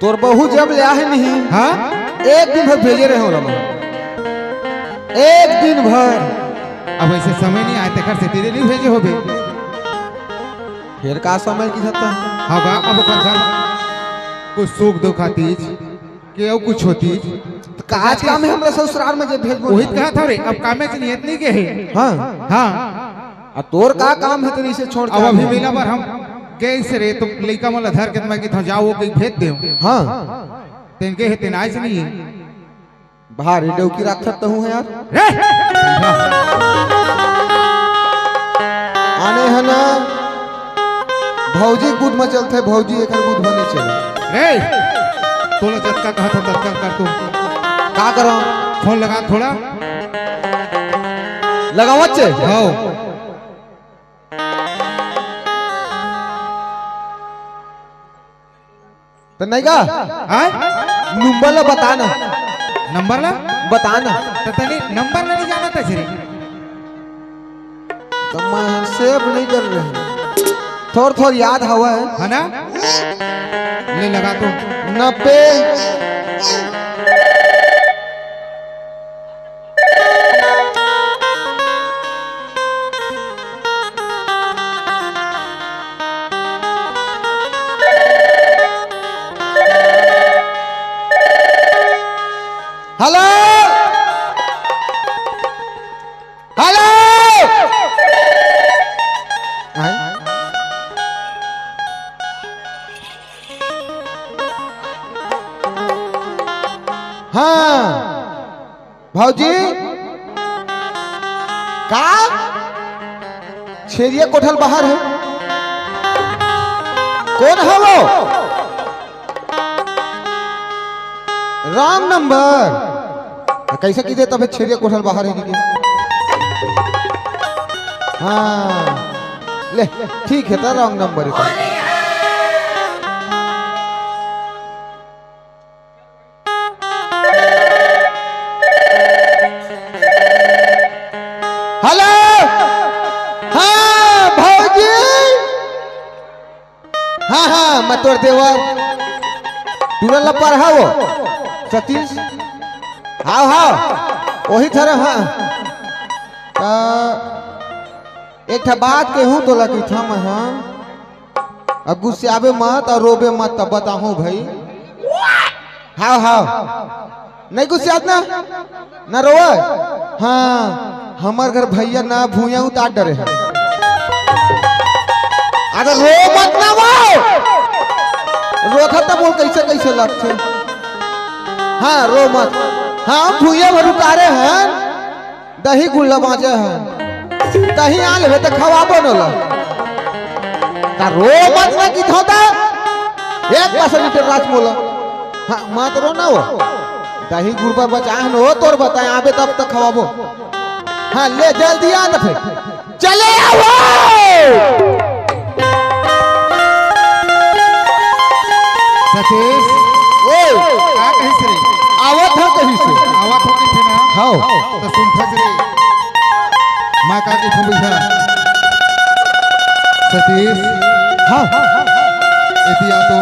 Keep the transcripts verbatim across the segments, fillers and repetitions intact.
तोर बहू जब ले आहे नहीं, हाँ? एक दिन भर भेजे रहे ओला मैं। एक दिन भर। अब ऐसे समय नहीं आए, तेकर से तेरे नहीं भेजे होबे। फिर का समय की था? हाँ बा, अब ओकर घर कुछ सुख दुख आतीस, के अउ कुछ होतीस। तो का आज काम है हमरा ससुराल में जे भेजबो? वही तो कहा था रे, अब कामे के नियत नहीं के है। हाँ। हाँ। आ तोर का काम है तेरे इसे छोड़ के अब अभी आने? बेला बर हम गए से रे, तो लइका मन ला धर के मैं किथा जाओ, वो कहीं भेज दे। हाँ। तेन के है, तेन आइस नहीं है। भारी डौकी राखत तो हूँ यार। रे! आने है ना, भौजी गुद में चलते, भौजी एकर गुद में नहीं चले। रे! तोला जतका कहा था, ततका कर तू। का करो? फोन लगा थोड़ा। लगावत छे? हाँ। तो नहीं का? हाँ? नंबर ला बता ना। नंबर ला? बता ना। तो तनी नंबर ला नहीं जाना था सिरे। तो मैं सेव नहीं कर रहे। थोड़ थोड़ याद हवा है। है ना? ले लगा तो। नब्बे। Hello, hello. आए? हाँ। भौजी, का? छेरिया कोठल बाहर है। कौन है वो? Wrong number. कैसे की दे तबे छेरिया कोठल बाहर है कि? हाँ, ले, ठीक है, तो रॉन्ग नंबर है। हेलो, हाँ भौजी, हाँ हाँ, मैं तोर देवर टूरा ला पढ़ाओ सतीश। हाँ हाँ, वही थर। हाँ, त एक ठा बात कहूँ तोला कि थम, हाँ, अब गुस्सियाबे मत और रोबे मत, तब बताहूँ भाई। हाव, हाव। नहीं गुस्सियात ना? ना रोवे? हाँ, हमर घर भैया ना भुइयां उतार डरे हैं। अरे रो मत ना वो। रोथा तब वो कैसे कैसे लगथे। हाँ, रो मत। हाँ, भुइयां भर उतारे हैं। दही गुड़ ला बाँचे हे, दही आ लेबे त खवाबो न ला। त रो मत ना कि धोता, एक पास लीटर रात मोला। हाँ, मत रो ना वो। दही गुड़ पर बचा है न वो, तोर बताए आबे तब तक खवाबो। हाँ, ले जल्दी आ त फिर। चले आवो। सतीश, ओए। का कहिस रे? आवत हो कहिस। आवत हो कहिस ना? हव। त सुनथस रे। मैं का कहिथंव भैया? सतीश। हाँ। एती आ तो।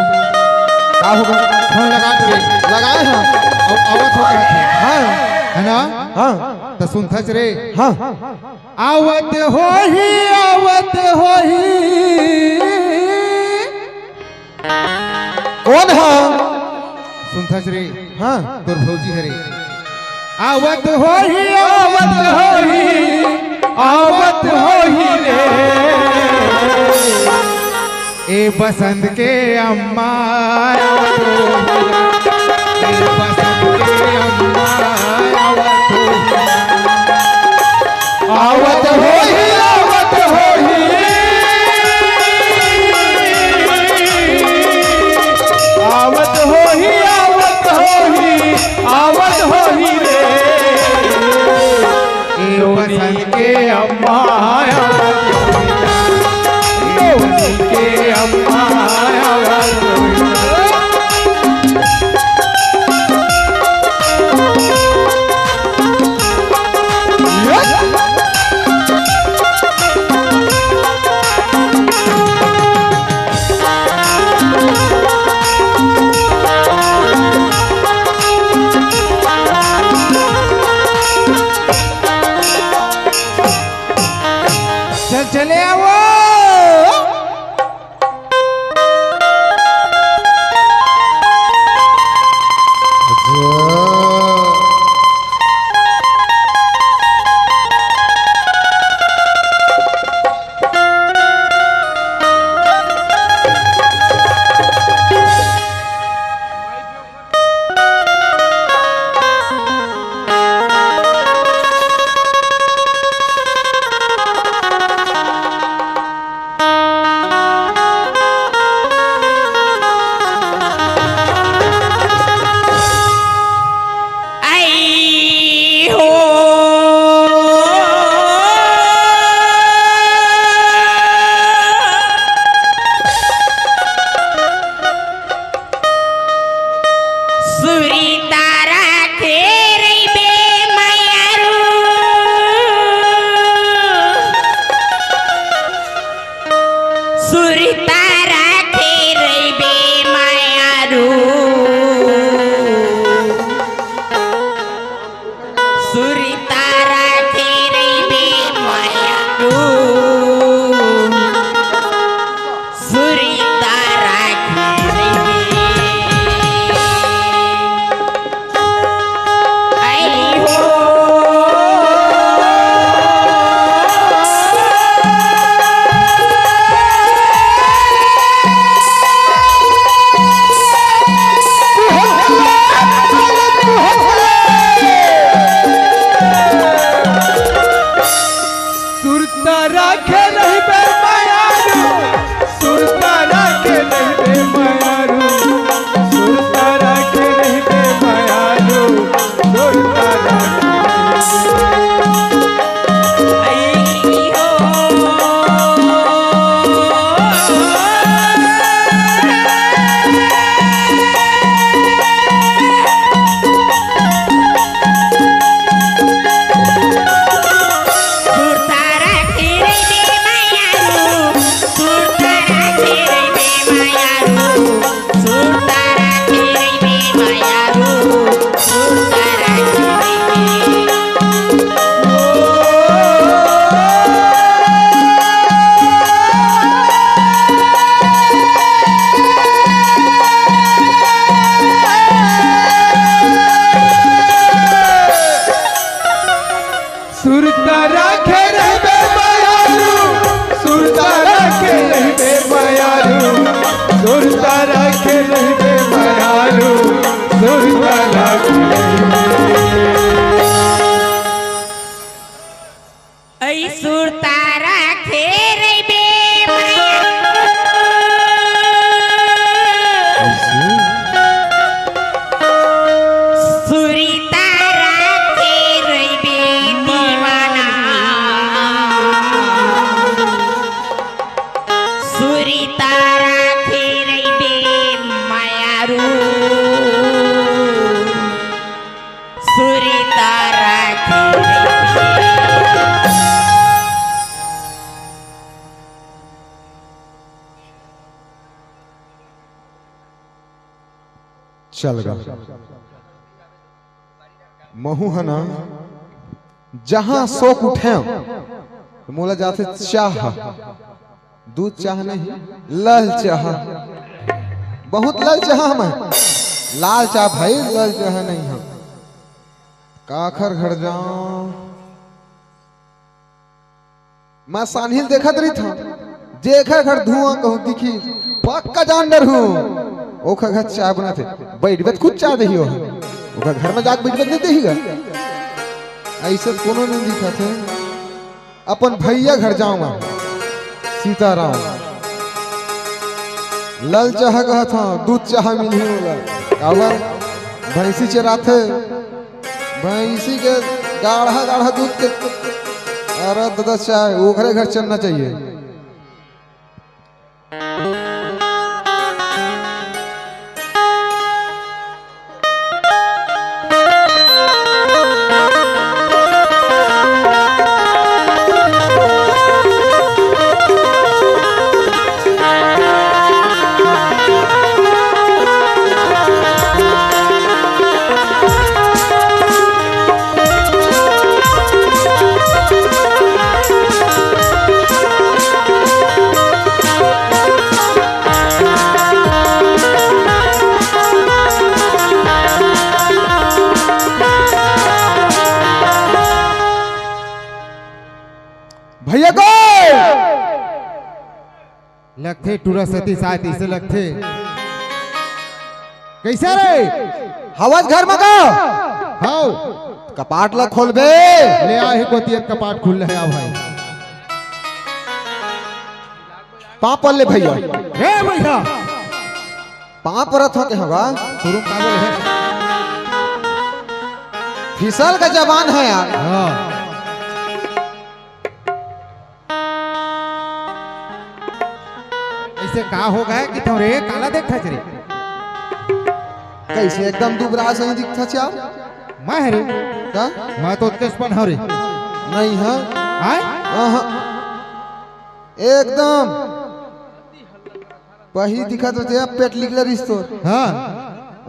का होगे? फोन लगा दे रे। लगाए हंव। अउ आवत हो कहिस। हाँ। है ना? हाँ। त सुनथस रे। हाँ। आवत होही, आवत होही। कोन ह? सुनथस रे। हाँ। तोर भौजी हरे। आवत होही, आवत होही, आवत होही रे। ए बसंत के अम्मा आवत हो, ए बसंत के अम्मा आवत हो। आवत होही, आवत होही, आवत होही, आवत होही, आवत होही रे। ए बसंत के अम्मा आवत होही, ए बसंत के अम्मा आवत होही। चले आवो। आई हो। सुरता राखे रहिबे मयारू। सुरता राखे रहिबे मयारू। सुरता राखे रहिबे मयारू। सुरता राखे रहिबे। आई हो। सुरता राखे रहिबे मयारू, सुरता राखे रहिबे मयारू, सुरता राखे रहिबे मयारू, सुरता राखे रहिबे। सुरता राखे रहिबे मयारू, सुरता राखे रहिबे मयारू, सुरता राखे रहिबे मयारू, सुरता राखे रहिबे। ऐ सुरता राखे रहिबे मयारू। सुरता राखे रहिबे दीवाना। सुरता राखे रहिबे मयारू। सुरता राखे रहिबे। चल गा। महू ह ना, जहां सो के उठेंव, त मोला जाथे चाह, दूध चाह नहीं, लाल चाह, बहुत लाल चाह मैं, लाल चाह भाई, लाल चाह नहीं हम। काखर घर जांव, मैं सानी ल देखत रहिथंव, जेखर घर धुआं कहूं दिखही, पक्का जान डरहूं। ओखर घर चाय बनाथे, बइठबे त खुद चाय देही ओह। ओखर घर में जाके बइठबे त नइ देही गा। अइसे त कोनो नइ दिखत हे। अपन भइया घर जांव मैं, सीताराम। लाल चाह कहत हंव, दूध चाह मिलही ओला। काबर? भैंसी चराथे, भैंसी के गाढ़ा गाढ़ा दूध के। अरे ददा, चाय ओखरे घर चलना चाहिए। लगथे टूरा सती साय तइसे लगथे। कइसे रे? हवस घर म का? हव। कपाट ल खोलबे। ले आ, हे कोती एक कपाट खुल हे, आ भाई। पाँव पर ले भइया। हे भइया। पाँव परत हँव के हवा। शुरू का बोले हे? फिसल का जबान हे यार। हाँ। अइसे का हो गे कथँव रे, काला देखथस रे? कइसे एकदम दुबरा सही दिखथस यार? मैं हरे। का? मैं तो ओतकेच पन हँव रे। नइ हे। आँय? अहँ। एकदम पही दिखत रहिथे, अब पेट निकले रहिस तोर। हाँ।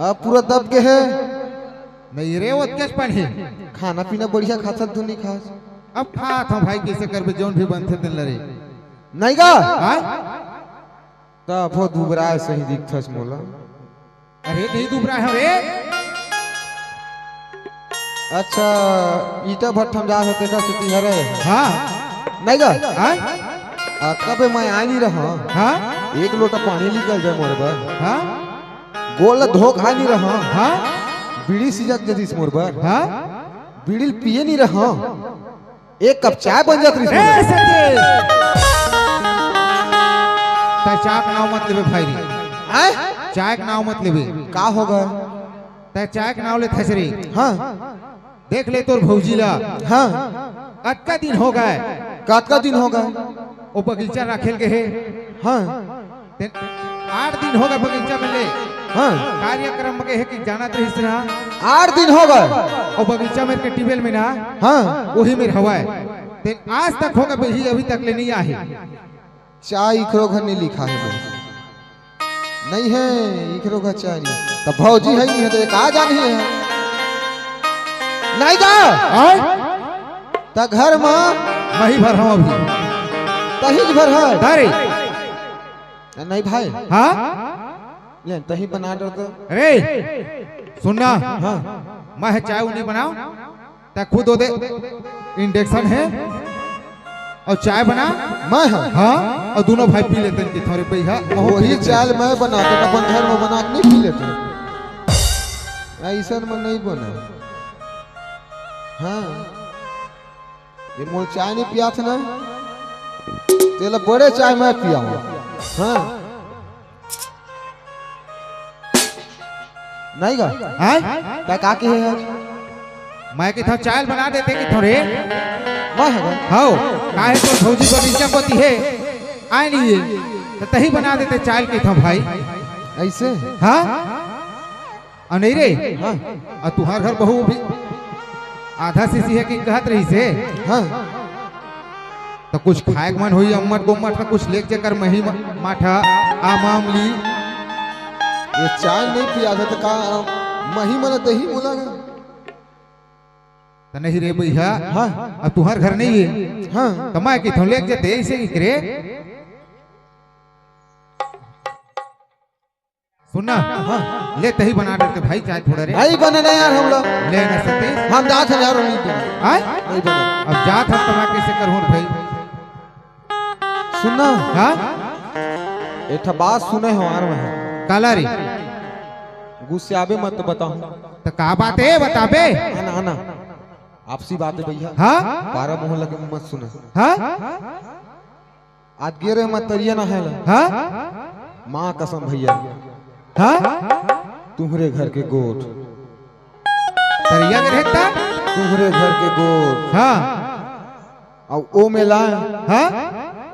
अब पूरा दब गे हे। नइ रे, ओतकेच पन हे। खाना पीना बढ़िया खाथस धुन नइ खास। अब खात हँव भाई, कइसे करबे, जउन भी बनथे तेन ल रे। नइ गा? हाँ? तभो दुबराय सही दिखथस मोला। अरे, नइ दुबराय हँव रे। अच्छा, ईंटा भट्ठा म जात हँव तेकर सेती हरे। हाँ। नइ गा? हाँ? आ, कबे मैं आय नइ रहँव। हाँ? एक लोटा पानी निकल जाय मोर बर। हाँ? गोड़ ल धो के आय नइ रहँव। हाँ? बीड़ी सिजक जतिस मोर बर। हाँ? बीड़ी ल पिए नइ रहँव। एक कप चाय बन जात रहिस ए, मोर। सतीश! तैं चाय के नाव मत लेबे भाई रे। आँय? चाय के नाव मत लेबे। का हो गे? तैं चाय के नाव लेथस रे। हाँ। देख ले तोर भौजी ला। हाँ। कतका दिन हो गे? कतका दिन हो गे? ओ बगीचा राखे ल गे हे। हाँ। तेन आठ दिन हो गे बगीचा में ले। हाँ। कार्यक्रम में गे हे कि जानत रहिस ना। आठ दिन हो गे। ओ बगीचा मेर के ट्यूबवेल में ना। हाँ। ओही मेर हवय। तेन आज तक हो गे बही, अभी तक ले नइ आए हे। चाय इखरो घर नइ लिखा हे बे। नइ हे, इखरो घर चाय नइ हे। त भौजी हे नइ हे, त का जानही हे? नइ गा? आय? त घर म? मही भर हँव अभी। तहीच भर हे? अरे। नइ भाई। हाँ? ले, तहीं बना डर तो। अरे, सुन ना। हाँ। मैं ह चाय उनी बनाव, तैं खुद ओदे इंडक्शन हे अउ चाय बना। मैं ह? हाँ, अउ दूनों भाई पी लेतेन कि थोरे पइहा। महूँ ओही पी लेतेन। चाय मैं बनातेन, अपन घर में बना के नइ पी लेतेन। अइसन में नइ बने। हाँ। ये मोर चाय नइ पियात ना, तेला बड़े चाय मैं पियाव। हाँ। नइ गा? हाँ? तैं का कहे हे आज? मैं कथँव चाय ल बना देते कथँव रे। मैं ह गा? हव, काहे तोर भौजी बगीचा कोती हे, आय नइ हे, त तहीं बना देते चाय ल कथँव भाई। अइसे? हाँ? अउ नइ रे? हाँ। अउ तुँहर घर बहू भी आधा शीशी हे कि कहत रहिस हे। हाँ। त कुछ खाय के मन होही, अम्मट गोम्मट त कुछ लेके जेकर मही म-, माठा, आम आमली। ये चाय नइ पियात हे त का मही मन दही मोला गा? त नहीं रे भइया। हाँ। अउ तुँहर घर नइ हे। हाँ। त मैं कथँव लेके जेते, अइसे कहिके रे। सुन ना। हाँ। ले तहीं बना देते भाई चाय थोड़ा रे। नइ बने ना यार हम लोग। ले ना सतीश। हम जात हन यार, नइ बने। आय? नइ बने। अब जात हन त मैं कइसे करहूँ भाई? सुन ना। हाँ? एक ठा बात सुने हँव यार मैं। काला रे? गुस्साबे मत, बताहूँ। त का बात हे बताबे? आना, आना। आपसी बात हे भइया। हाँ? पारा मोहल्ला के मत सुने। हाँ? आज गे रहेंव मैं तरिया नहाय ला। हाँ? माँ कसम भइया। हाँ? तुँहरे घर के गोठ। तरिया गे रहे त? तुँहरे घर के गोठ। हाँ। अउ ओ मेर ला। हाँ?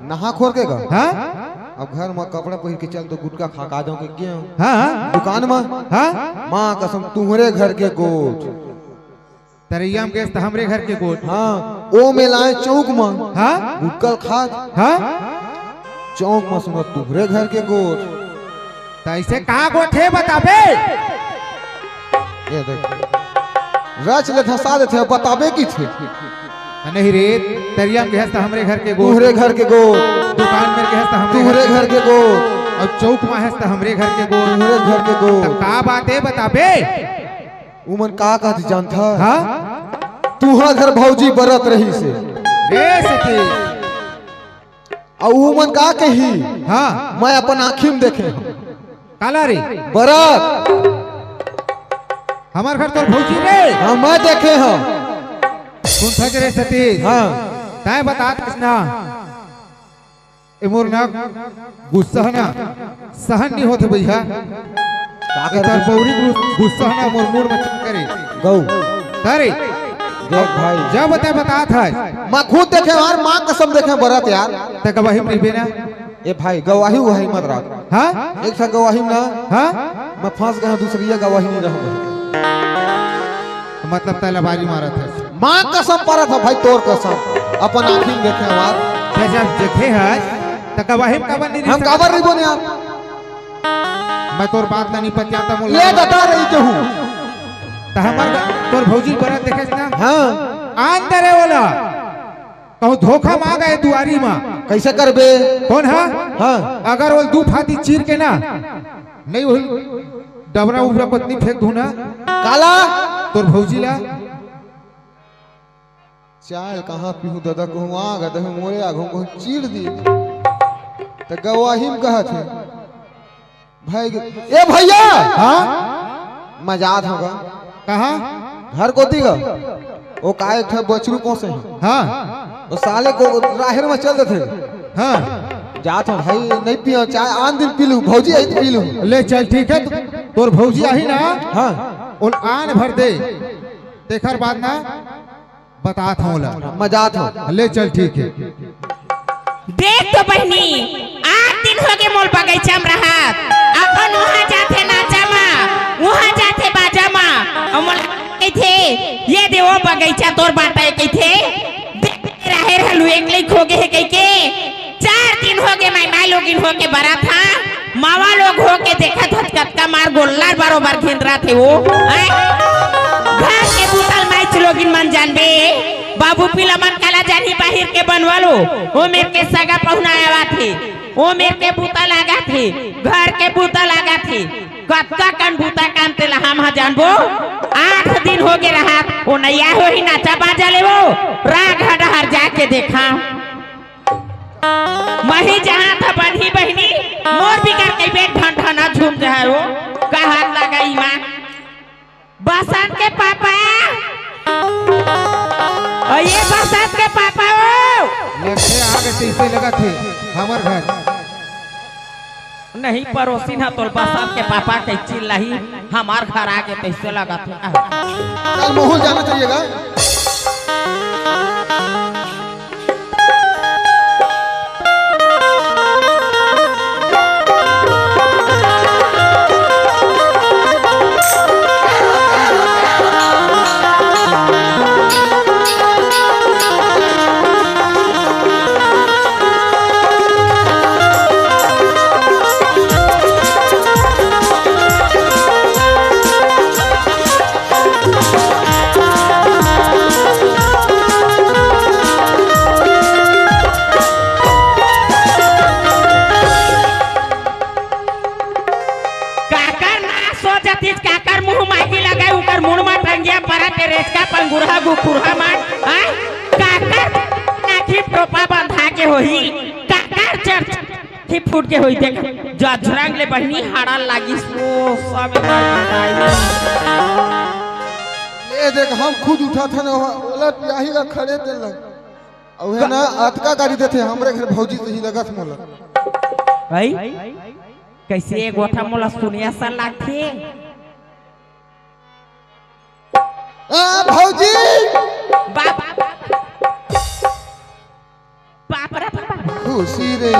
नहा खोर के गा। हाँ? अब घर म कपड़ा पहिर के चल तो गुटखा खा के आ जाहूँ कहिके गेंव। हाँ? दुकान म। हाँ? माँ कसम तुँहरे घर के गोठ। तरिया म गेस त हमरे घर के गोठ। हाँ, ओ मेर लाय चौक म। हाँ? गुटखा ल खात। हाँ? चौक म सुनत तुँहरे घर के गोठ। त अइसे का गोठ हे बताबे? ये देख। रच ले धसा देथे, बताबे कहिथे। नहीं रे, तरिया म गेस त हमरे घर के गोठ। तुँहरे घर के गोठ। दुकान म गेस त हमरे घर तुँहरे घर के गोठ। अउ चौक म हेस त हमरे घर के गोठ। तुँहरे घर के गोठ। त का बात हे बताबे? उमन का कहत जानथा? हाँ? तुँहर घर भौजी बरत रहिस हे। रे सती। अउ उमन का कही? हाँ। मैं अपन आँखी म देखे हँव। काला रे? बरत। हमर घर तोर भौजी रे। हाँ, मैं देखे हँव। सुनथस रे सतीश? हाँ। तैं बतात हस ना, ए मोर ना गुस्सा ह ना सहन नइ होत हे भइया। का ए तोर करबे? बउरी गु-, गुस्सा ह ना मोर मूड़ म चढ़ करे। गऊ। करे। देख भाई। जब तैं बतात हस। मैं खुद देखे हँव यार, माँ कसम देखे हँव बरत यार। तैं गवाही म रहिबे ना? ए भाई, गवाही उवाही मत राख। हाँ? एक ठन गवाही म ना, हाँ? मैं फँस गे हँव, दूसरिया गवाही नइ रहूँ। मतलब तैं लबारी मारत हस। माँ कसम परत हँव भाई, तोर कसम। अपन आँखी म देखे हँव यार। तैं जब देखे हस, त गवाही म काबर नइ रहिस? हम काबर नइ बोले यार? मैं तोर बात ला नइ पतियाँव त मोला ले ददा रही केहू। त हमर ग-, तोर भौजी बरत देखेस ना? हाँ। आन दे रे ओला। कहूँ धोखा म आ गे दुवारी म। कइसे करबे? कोन ह? हाँ। अगर ओला दू फाती चीर के ना, नइ होही, डबरा उबरा कोती फेंक दूँ ना। काला? तोर भौजी ला। चाय कहाँ पीहूँ ददा, कहूँ आग दे, मोरे आगू कहूँ चीर दिही। त गवाही म कहत हे। भाई गे-, ए भइया! हाँ? मैं जात हँव गा। कहाँ? घर कोती गा। ओ का एक ठा बछरू पोसे हँव। हाँ। ओ साले को राहेर म चल देथे। हाँ। जात हँव भाई, नइ पीहूँ चाय, आन दिन पी लूँ, भौजी आही त पी लूँ। ले चल, ठीक हे, तोर भौजी आही ना? हाँ। ओला आन भर दे, तेखर बाद ना बतात हँव ओला। मैं जात हँव। ले चल, ठीक हे। देख तो बहिनी, आठ दिन होगे मोला बगइचा म रहत, अपन उहाँ जाथे नाचा म, उहाँ जाथे बाजा म, अउ मोला कहिथे, "ये दे ओ बगइचा तोर बाँटा ए," कहिथे। देख राहेर ह लुए के लइक होगे हे कहिके, चार दिन होगे, मैं माई लोगिन होके बरत हँव, मावा लोग होके देखत हस, कतका मार गोल्लर बरोबर घेंदरत हे वो। आँय? घर के बुता ल माईच लोगिन मन जानबे, बाबू पिला मन काला जानही, बाहिर के बनवा लो, ओ मेर के सगा पहुना आवत हे, ओ मेर के बुता लागत हे, घर के बुता लागत हे। कतका कन बुता काम तेला हम ह जानबो। आठ दिन होगे रहत, ओ नइ आय होही नाचा बाजा ले वो, राग ह डहर जाके देखा। मही जहाँ था बनही बहिनी, मोर बिगर कई बेट ठन ठना झूम जाय वो, कहत लगा ईमा। बसंत के पापा, ओ ये बसंत के पापा ओ। लगथे आगे तइसे लगत हे हमर घर। नहीं, परोसिन ह तोर बसंत के पापा के चिल्लाही, हमार घर आगे तइसे लगत हे। चल, मोहू जाना चाहिए गा। काकर ना सोचतिस, काकर मुंह माटी लगाए, उकर मुड़ मा टंगिया परत हे, रेचका पंगुरहा गुखुरहा मा, हाँ? काकर नाकी टोपा बंधा के होही, काकर चर्च ही फूट के होई, देख, जजरंग ले बहिनी हाड़ा लागिस, ओ सब एकर पिटाई। ले देख, हम खुद उठाथन, ओला पियाही ला खड़े तेल लग। अउ हे ना, अतका गारी देथे, हमरे घर भौजी से ही लगत मोला। भाई, कइसे एक गोठा मोला सुनिया सा लागथे? आ, भौजी! बाप, बाप रे बाप। खुशी रे,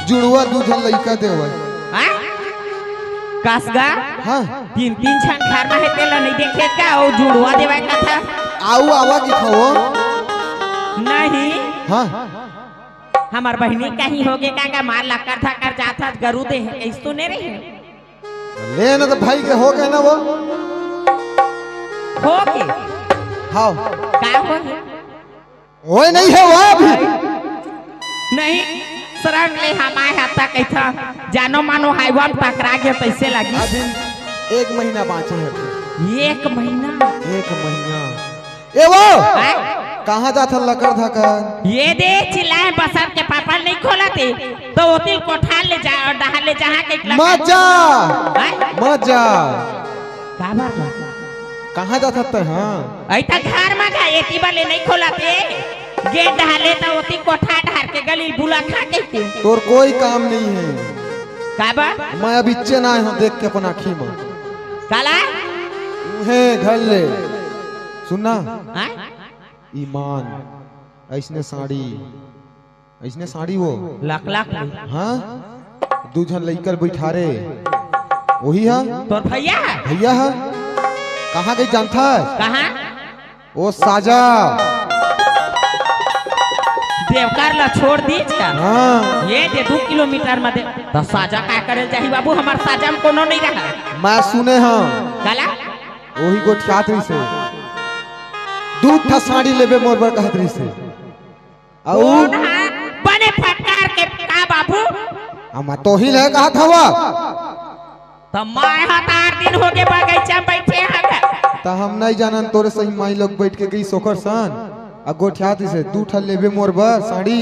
जुड़वा दू झन लइका देवय। हाँ? कस गा? हाँ। तीन, तीन झन घर में हे, तेला नहीं देखे का? ओ जुड़वा देवय का था? आऊ आवा की था वो? नहीं। हाँ। हमार बहिनी कहीं होगे का, का मार लकर धकर जात हस, गरू दे हे, कइस तो नहीं रहे? ले ना तो भाई के होगे ना वो। होगे? हाँ। का होगे? ओए नहीं हे वो अभी। नहीं, सरंग ले हमाय हत्ता कइथा, जानो मानो हाईवा म टकरा गे तइसे लगी। अभी एक महीना बाँचे हे अभी। एक महीना? एक महीना। ए वो! हैं? कहाँ जाथस लकर धकर? ये दे चिल्लाए, बसंत के पापा नहीं खोलत हे, तो ओतिल कोठार ले जा अउ डहार ले जहाँ के लकर। मत जा, हैं? मत जा। काबर ला? कहाँ जाथस तैं, हाँ? अई त घर मा गा, एती बर ले नहीं खोलत हे। गेट डहार ले त ओती कोठार डहार के गली बुला खा के के। तोर कोई काम नहीं हे। काबर? मैं अब इच्चे ना आए हूँ देख के अपन आँखी मा। काला? उहे घर ले। सुन ना। हाँ? ईमान, अइसने साड़ी, अइसने साड़ी वो। लाख लाख में। हाँ? दू झन लइकर बइठारे, वही हा? तोर भैया? भैया हा? कहाँ गई जानथस? कहाँ? वो साजा। देवकर ला छोड़ दीच का? हाँ। ये दे दू किलोमीटर में दे। तो साजा का करे जाही बाबू, हमार साजा में कोनो नहीं रहा। मैं सुने हूँ। काला? वही गोठियात रहिसे। दू ठा साड़ी लेबे मोर बर कहत रहिसे। अउ? कोन हा? बने फटकार के का बाबू? हम तो ही ले कहत हवा। त मैं ह त आठ दिन होगे बगैचा में बैठे हवे। त हम नहीं जानन तोरे सही माई लोग बैठ के गई सोकर सन। अ गोठियात रहिसे दू ठा लेबे मोर बर साड़ी।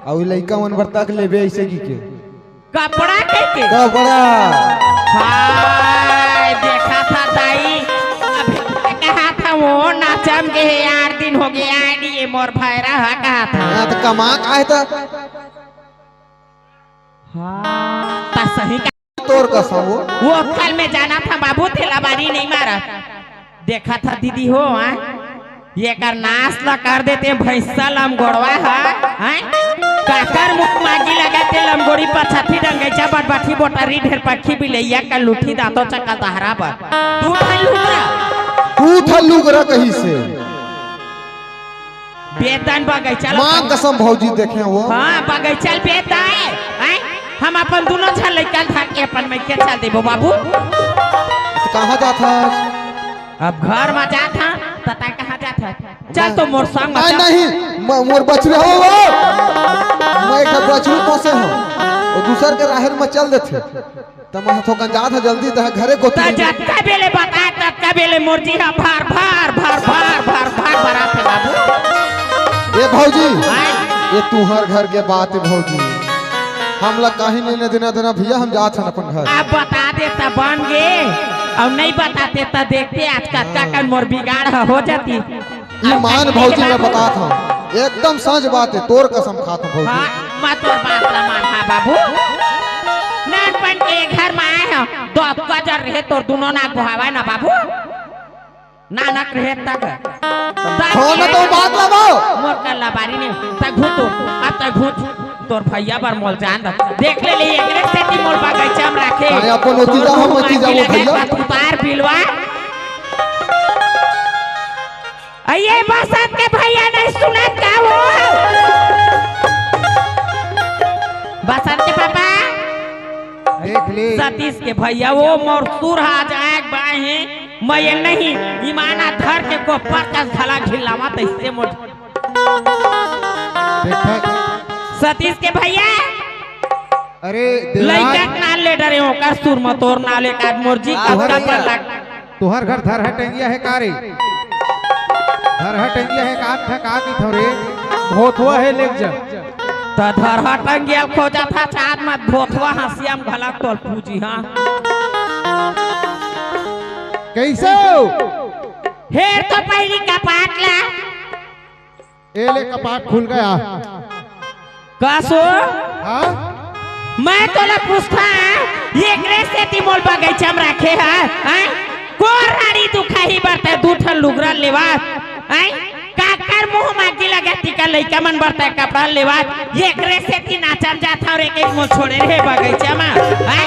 अउ लइका मन बर तक लेबे ऐसे की के। कपड़ा कहिके? कपड़ा। हाय, देखा था दाई, अभी कहा था वो नाचम के हे, आठ दिन होगे आए नहीं, ये मोर भैरा हा कहा था। हाँ, त कमा का है त? हाँ, त सही का। तोर कसम वो। वो कल में जाना था बाबू, तेला बारी नहीं मारा। देखा था दीदी हो, हाँ? ये कर नाश ला कर देते भैंसा लमगोड़वा है, हैं? काकर मुंह मागी लगा ते लमगोड़ी पर छठी डंगैचा बटबठी बोटरी ढेर पक्षी बिलैया का लुठी दांतों चकल दहरा बर। तू ठल्लू करा। तू ठल्लू करा कहीं से। बेतन बगैचा ला माँ कसम भौजी देखे वो। हाँ, बगैचा ल बेत आए, हैं? हम अपन दोनों झन लइका ल धर के अपन मइके चल देबो बाबू। त कहाँ जात हस? अब घर मा जात हन, त तैं कहाँ जात हस? चल तो मोर संग मा नहीं, चल। नहीं, म-, मोर बछरू हो वो। मैं एक बछरू पोसे हूँ। वो दूसर के राहेर में चल देथे। त मैं थोकन जात हूँ जल्दी, त घरे गोती त नहीं। जतका बेले बताए, ततका बेले मोर जी हा भार, भार, भार बरात हे बाबू। ए भौजी, आय। ये तुहर घर के बात हे भौजी। हमला कहीं लेना देना देना भैया, हम जात हन अपन घर। अब बता दे त बन गे, अउ नहीं बताते त देखते आज कतका हाँ। कन मोर बिगाड़ ह हो जाती। ईमान भौजी, मैं बतात हूँ, एकदम सच बात हे, तोर कसम खात हूँ भौजी। हाँ, मैं तोर बात ला मान, हाँ बाबू। नानपन के घर में आए हैं, दो अक्का जर रहे तोर दोनों नाक बोहावा ना बाबू। नानक रहे तक। हो ना तो बात ला वो। मोर कर ला बारी ने, तै घूट, अब तै घूट, तोर भैया बर मोल जान द। देख ले ले, एकरे सेती मोल बगैचा में राखे। अरे अपन ओती जा, हम ओती जा, वो भैया। उतार बिलवा। अये बसंत के भैया नहीं सुनत का हो? बसंत के पापा? देख ले। सतीश के भैया वो मोर सुर हा जाए बाहे, मैं ये नहीं ईमाना धर के गोबर कस घला घिलावा तैसे मोर। देखा। सतीश के भैया। अरे देवराज। लइका के नाल ले डरे हो, ओकर सुर म तोर नाल एक आध मोर जी का तुहर कपड़ा भैया। लाग। तुहर घर धरहा टंगिया हे का रे? धरहा टंगिया हे का, का कहिथव रे? भोथवा हे, लेग जा। त धरहा टंगिया ल खोजत हा, चाँद म भोथवा हँसिया म घला तोल पूजी, हाँ। कइसे हो? हेर तो पहिली कपाट ला। ए ले, कपाट खुल गया। का सो? हाँ? मैं तोला पूछता, एकरे सेती मोल बगैचा में रखे है, हैं? कोन रानी दुखाही बरता दू ठन लुगरा लेवा, हैं? काकर मुंह मागी लगा तिका लइका मन बरता कपड़ा लेवा, एकरे सेती नाचन जात हव रे, के मोल छोड़े रहे बगैचा में, हैं?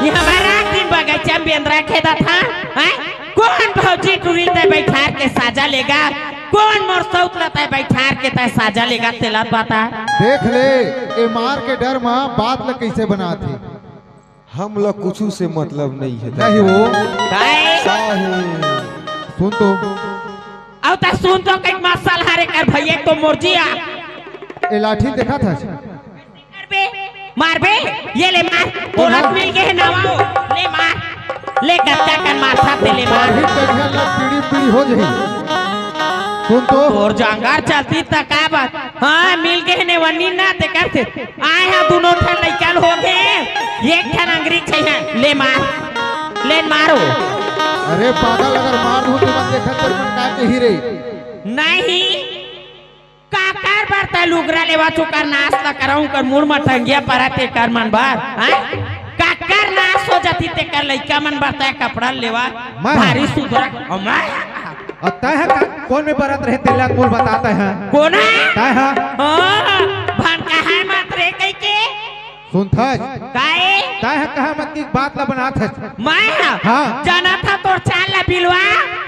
ये हमारा दिन बगैचा में बेंदरा खेदा था, हैं? कोन भौजी टुरी ते बैठार के साजा लेगा? कोन मोर सौत ल तै बैठार के तै साजा लेगा तेला बता। देख ले, ए मार के डर म बात ल कइसे बनात हे। हम ल कुछु से मतलब नहीं हे। नहीं हो। काय? साहे। सुन तो। अउ त सुन तो कहीं मसल हरे कर भैया तो मोर जिया। ए लाठी देखा था। मारबे, मारबे, ये ले मार, तोला ओहो। मिल गे हे नवा हो, ले मार, ले गत्ता कन मारथा ते ले मार। अभी तक ना पीढ़ी पीढ़ी हो जाही। सुन तो। तोर जांगर चलती त का बात? हाँ, मिल गे हे नेवन्नी ना, तेकर से आय हा दुनो ठन लइका ल हो गे, एक ठन अंगरी चाहिए, ले मार, ले मारो। अरे पागल, अगर मार दूं त मन देखत कर मन का कही रे? नहीं, काकर बर त लुगरा लेवा चुकर नास ल करऊं कर मुड़ म टंगिया परत तेकर मन बर, हाँ? काकर नास हो जाती तेकर लइका मन बर त कपड़ा लेवा मैं भारी सुधरा, अउ मैं अउ तैं ह का, कोन में बरत रहे तेला मोल बता तैं ह। कोन ह? तैं ह। हाँ, भन कहा मत रे कहि के। सुनथस? काए? तैं ह कहा मत की बात ला बनाथस। मैं ह? हाँ। जानत ह तोर चाल ला बिलवा।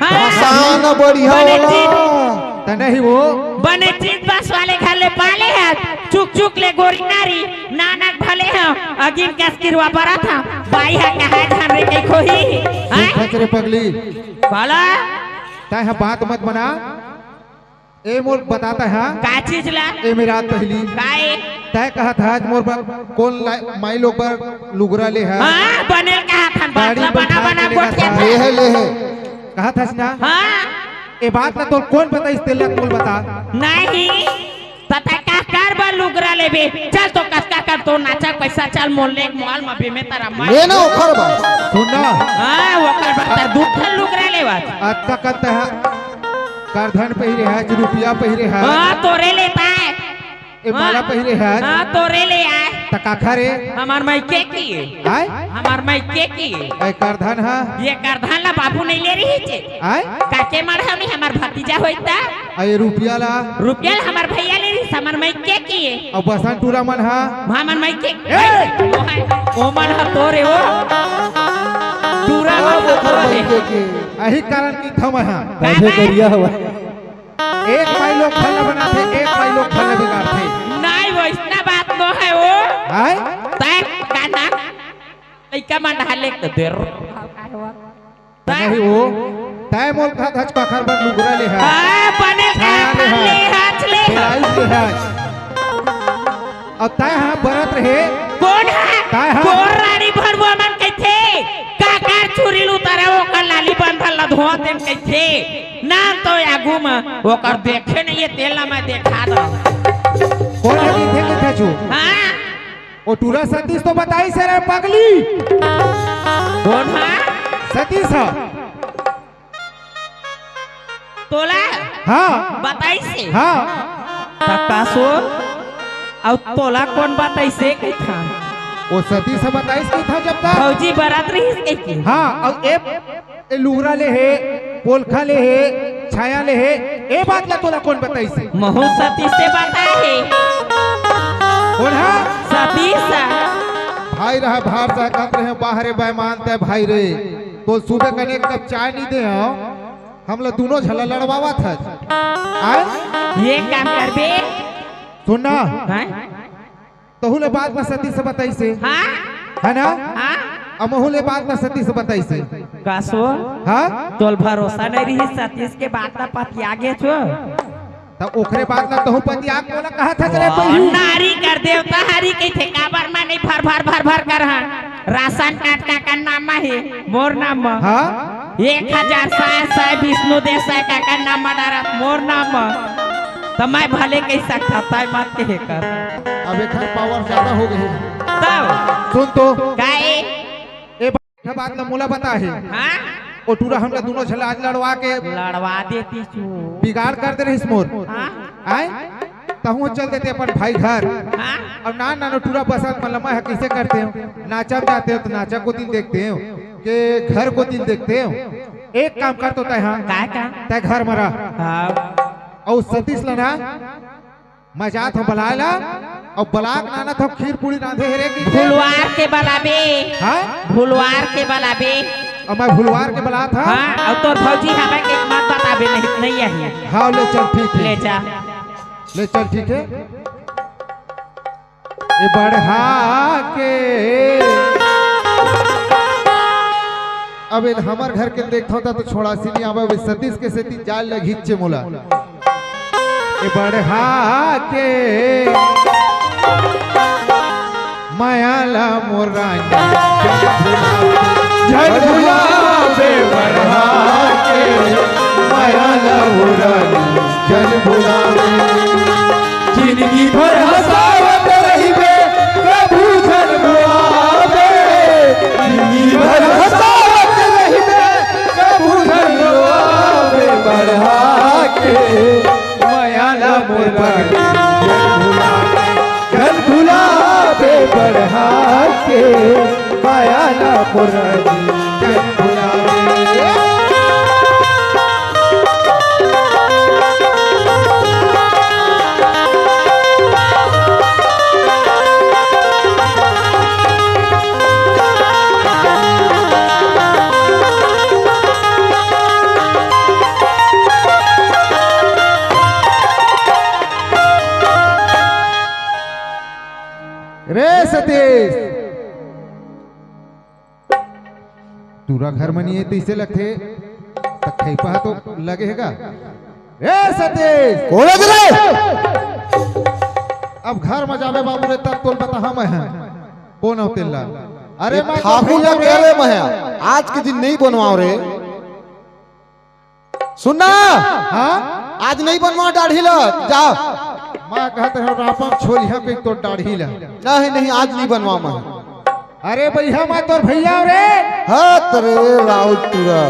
हाँ। भसान बढ़िया बने वाला। चीज। त नहीं वो। बने चीज बस वाले घर ले पाले ह। चुक चुक ले गोरी नारी। नानक भले ह। अगिन कस किरवा बरत ह। बाई ह कहा झन रे कहि खोही। हाँ? सुनथस रे पगली। काला? तैं ह बात मत बना। ए मोर बता तैं ह। का चीज ला? ए मेरा पहली। काए? तैं कहत हस मोर बर कोन ला-, माई लोग बर लुगरा ले ह। हाँ, बने कहत हन, बात ला बना बना गोठिया था। ले हे, ले हे। कहत हस ना? हाँ। ए बात ला तोर कोन बताइस तेला मोल बता। नहीं। त तैं काकर बर लुगरा लेबे? चल तो कतका कन तोर नाचा पैसा चल मोल ले एक मॉल म बीमे तारा मार। ले ना ओखर बर। सुन ना। हाँ, ओकर बर त दू ठन लुगरा लेवत। अतका कन तैं ह करधन पहिरे हस, रुपया पहिरे हस। हाँ, तोरे लेता है। ए माला हाँ। पहिरे हस। हाँ, तोरे ले आए। त काखर ए? हमर मइके के। आय? हमर मइके के। ए करधन ह? ए करधन ला बाबू नहीं ले रही थे। आय? काके मर हम नहीं, हमर भतीजा होई त। अउ ए रुपया ला? रुपया ला हमर भैया ले रही, हमर मइके के। अउ बसन टूरा मन ह? हमर मइके। ए! ओ मन ह तोरे हो। टूरा मन ह तोरे। अही कारण कि थम ह। का करिया हवा। एक माई लोग फल बनाथे, एक माई लोग फल बिगाड़थे। नहीं, वइसना बात नो हे वो। आय? तैं का ना? लइका मन ढाले के देर। नहीं वो। तैं मोल कहत हस काखर बर लुगरा ले हस। हाँ, बने छाया ले हस। ले हस, ले हस। ब्लाउज ले हस। अउ तैं ह बरत रहे। कोन ह? तैं ह। कोन रानी भरुआ मन कहिथे? काकर छुरी ल उतारे, ओकर लाली बंधल ला धोआ देन कहिथे। ना तो आगू म ओकर देखे नहीं हे, तेला मैं देखा दो। कोन ह देखे के थे छु? हाँ। ओ टूरा सतीश तो बताइस हे रे पगली। कोन ह? सतीश ह। तोला? हाँ। बताइस हे? हाँ। त का सो? अउ तोला कोन बताइस हे कहिथन? ओ सतीश ह बताइस कहिथन जब तक। भौजी बरत रहिस कहिके। हाँ, अउ ए, ए लुगरा ले हे, पोलखा ले हे, छाया ले हे, ए बात ला तोला कोन बताइस हे? महू सतीश से बताए हे। कोन ह? सतीश ह। भाई रहा भार सकत रहे बाहरे बेईमान तैं भाई रे। तो सुबह कने एक कप चाय नहीं दे हो। हमला दुनो झन ला लड़वावत हस। आय? ए काम करबे। सुन ना। हैं? तहू ले बात ला सतीश से बताइस हे। हाँ? हे ना? हाँ? अउ महू ले बात ला सतीश से बताइस हे। का सो? हाँ? तोला भरोसा नहीं रहिस सतीश के बात ला पतिया गेस हो। त ओकरे बात ला तहू पतिया के मोला कहत हस रे वाह, पहिली। नारी कर देवता हरी कहिथे, काबर मैं नहीं भर भर भर भर करहूं। राशन कार्ड काकर नाम म हे? मोर नाम म। हाँ? एक हजार साय साय विष्णु देव साय काकर नाम म डारत मोर नाम म। त मैं भले कहि सकथंव, तैं मत कहे कर। अब एखर पावर ज्यादा हो गई। तब? सुन तो। काए? ए बा-, बात ला मोला बता हे। हाँ? ओ टूरा हमला दुनो झन ला आज लड़वा के लड़वा देती चू। बिगाड़ कर दे रहिस मोर। हाँ? आय? तहूँ चल देते अपन भाई घर। हाँ? अउ नान नान टूरा बसंत मन ल मैं ह कइसे करते हो? नाचा म जाते हो त नाचा कोती ल देखते हो, के घर कोती ल देखते हो। एक काम कर तो तैं, हाँ? काय का? तैं घर म रह। हाँ। अउ सतीश ल ना, मैं जात हूँ बलाय ला, अउ बला के लानत हूँ खीर पूड़ी रांधे हे रे कि। भुलवार के बलाबे। हाँ? भुलवार के बलाबे। अउ मैं भुलवार के बलात हूँ। हाँ, अउ तोर भौजी हवय के मत बताबे, नहीं, नहीं आही। हाँ, ले चल, ठीक हे। ले जा। ले चल, ठीक हे। ए बढ़ा के। अब ए हमर घर के देखथव त, त छोड़ासी नहीं आवे, अब सतीश के सेती जाल ल घिच्चे मोला। ए बढ़ा के। मया ला मोर रानी। झन भुलावे बढ़ा के। मया ला मोर रानी। झन भुलावे। जिनगी भर हँसावत रहिबे, कभू झन रोआवे। जिनगी भर हँसावत रहिबे, कभू झन रोआवे। बढ़ा के मया ला मोर रानी, झन भुलावे, झन भुलावे। बढ़ा के मया ला मोर रानी, झन भुलावे। रे सतीश, टूरा घर म नइ हे तइसे लगथे, त खइपा तो लगे हे गा। रे सतीश! कोन हे रे? अब घर म जाबे बाबू रे, तब तोल बताहा मैं ह। कोन हो तेला? अरे ए मैं ठाकुर ला कह रे मैं ह, आज के दिन नइ बनवाव रे। सुन ना। हाँ? आज नइ बनवाव दाढ़ी ला, जा। मैं कहत हँव रापा म छोलिहा कहिके तोर दाढ़ी ला। नहीं, नहीं, आज नइ बनवाव मैं। अरे बइहा, मैं तोर भइया हँव रे। हत रे राउत टूरा।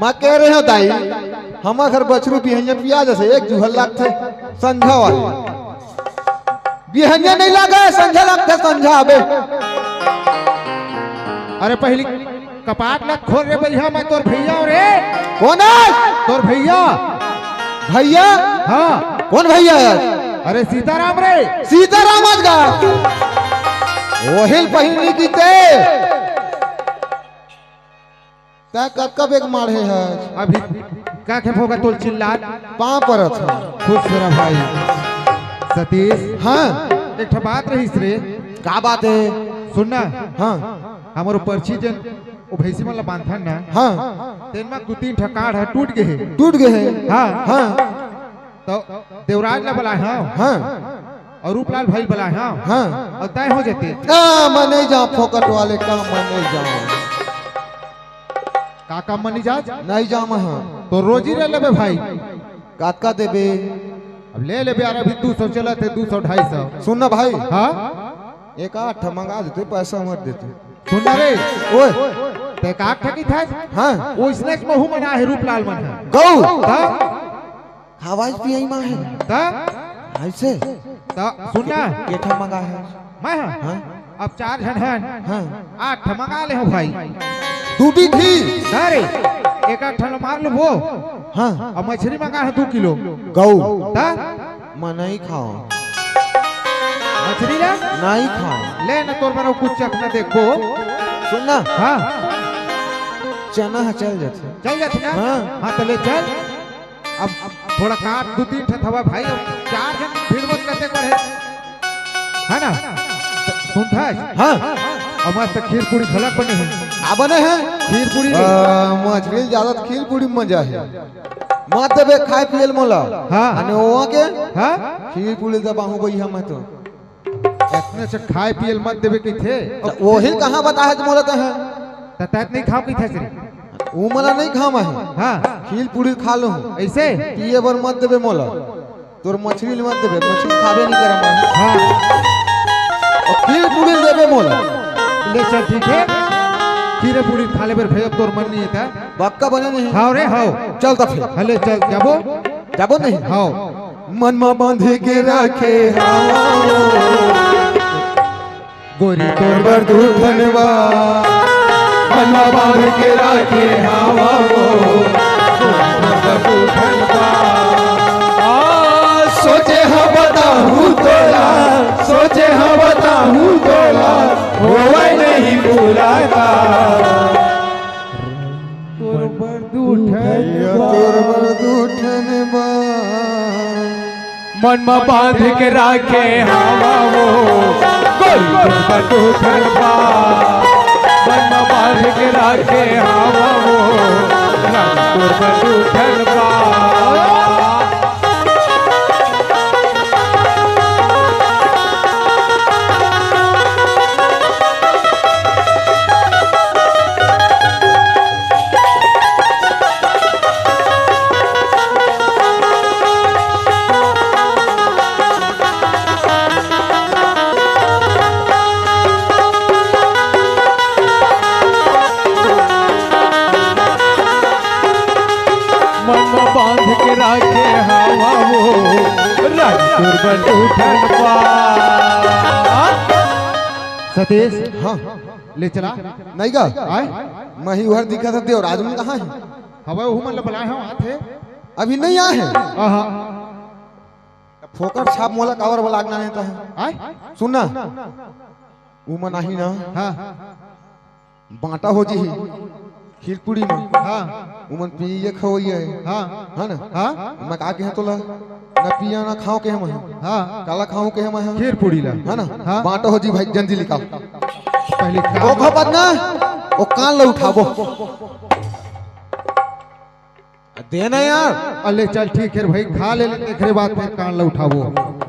मैं कह रहे हँव दाई, हमर घर बछरू बिहनिया पिया जइसे एक जुहर लागथे, संझा वाले। बिहनिया नइ लागे, संझा लागथे, संझा अबे। अरे पहिली कपाट ला खोल रे बइहा, मैं तोर भइया हँव रे। कोन हे? तोर भइया। भइया? हाँ। कोन भइया हे? अरे सीताराम रे। सीताराम आज गा। ओहिल पहिली की ते। तैं कतका बेग माढ़े हस? अभी का खेप होगा तोल चिल्लात? पाँव परत हँव। खुश रह भाई। सतीश। हाँ। एक ठो बात रहिस रे। का बात हे? सुन ना। हाँ। हमर परछी जेन ओ भइँसी मन ला बांधथन ना। हाँ। तेन म दू तीन ठा काड़ ह टूट गे हे। टूट गे हे। हाँ। हाँ। त देवराज ला बलाए हँव। हाँ। अउ रूपलाल भाई बलाए हँव। हाँ। अउ तैं हो जाते। ना, मैं नइ जाँव, फोकट वाले काम म नइ जाँव। का काम म नइ जात? नइ जाँव मैं ह। त रोजी ले लेबे भाई। कतका देबे? अब ले लेबे यार, अभी दू सौ चलत हे, दू सौ, ढाई सौ। सुन ना भाई। हाँ? एक आध ठा मंगा देते, पैसा मत देते। सुन ना रे। ओए। तैं का ठगी था? हाँ। ओइसने महूँ मन आहे रूपलाल मन ह। गऊ। त? खावाई पियाई म हे। त? अइसे? त सुन ना। के ठा मंगा हे? मैं ह? हाँ। अब चार झन हन। हाँ। आठ ठा मंगा ले हँव भाई। दू बीघी? अरे, एक आध ठा ला मार लूबो। हाँ। अब मछरी मंगा हे दू किलो। गऊ। त? मैं नइ खाँव। मछरी ला? नइ खाँव। ले ना तोर बर कुछ चखना देखबो। सुन ना। हाँ। चना ह चल जाथे। चल जाथे ना? हाँ। हाँ, त ले चल। अब, अब थोड़ा काट दू तीन ठा थवा भाई, अब चार झन भीड़ मत करते पड़े। हे ना? सुनथस? हाँ। अब मस्त खीर पूरी घलक बने हे। का बने हे? खीर पूरी रे। आ, मछरी जादा त खीर पूरी म मजा हे। मत देबे खाए पिए ल मोला। हाँ। अने ओवा के? हाँ? खीर पूरी दबाहूँ बइहा मैं तो। अतने से खाए पिए ल मत देबे कहिथे। त ओही कहाँ बताहे त मोला तैं ह? त तैं नइ खाँव कहिथस रे। ओ मोला नइ खाँव मैं ह। हाँ। खीर पूरी खा लूँ। अइसे? पिए बर मत देबे मोला। तोर मछरी ल मत देबे, मछरी खाबे नइ करँव मैं ह। हाँ। अउ खीर पूरी ल देबे मोला। ले चल, ठीक हे। खीर पूरी खा लेबे रे भई, अब तोर मन नइ हे त। पक्का बने नहीं? हव रे, हव। चल त फेर। हाँ, ले चल, जाबो? जाबो नहीं? हव। मन म बांध के राखे हवं वो। गोरी तोर बर दू ठन बात। मन म बांध के राखे हवं वो। गोरी तोर बर दू ठन बात। आ, सोचे हँव बताहूँ तोला, सोचे हँव बताहूँ तोला, होवय नहीं मुलाकात। तोर बर दू ठन भैया, तोर बर दू ठन बात। मन म बांध के राखे हवं वो, गोरी तोर बर दू ठन बात। मन म बांध के राखे हवं वो, रानी तोर बर दू ठन बात। टूटन पा। सतीश, हाँ। ले चला। नहीं गा। आय? मही उहर दिखा था, देवराज मन कहाँ है? हवय, उहू मन ल बलाए हंव, आथे। अभी नहीं आए हैं? आहा। फोकट छाप मोला काबर बलागना है ता है? आय? सुन ना। उमन आही ना। हाँ। बांटा हो जी। खीर पूड़ी में। हाँ। उमन पिए खवैया है। हाँ। है ना? हाँ। मैं का कहे तोला? ना पिया ना खाओ के हम हैं। हाँ। काला खाओ के हम हैं। खीर पूड़ी ला। है ना? हाँ। बांटा हो जी भाई, जल्दी निकाल। पहले ओ खबर ना, ओ कान ला उठाबो। दे ना यार। अले चल ठीक है भाई, खा ले, एकरे बाद फिर कान ला उठाबो।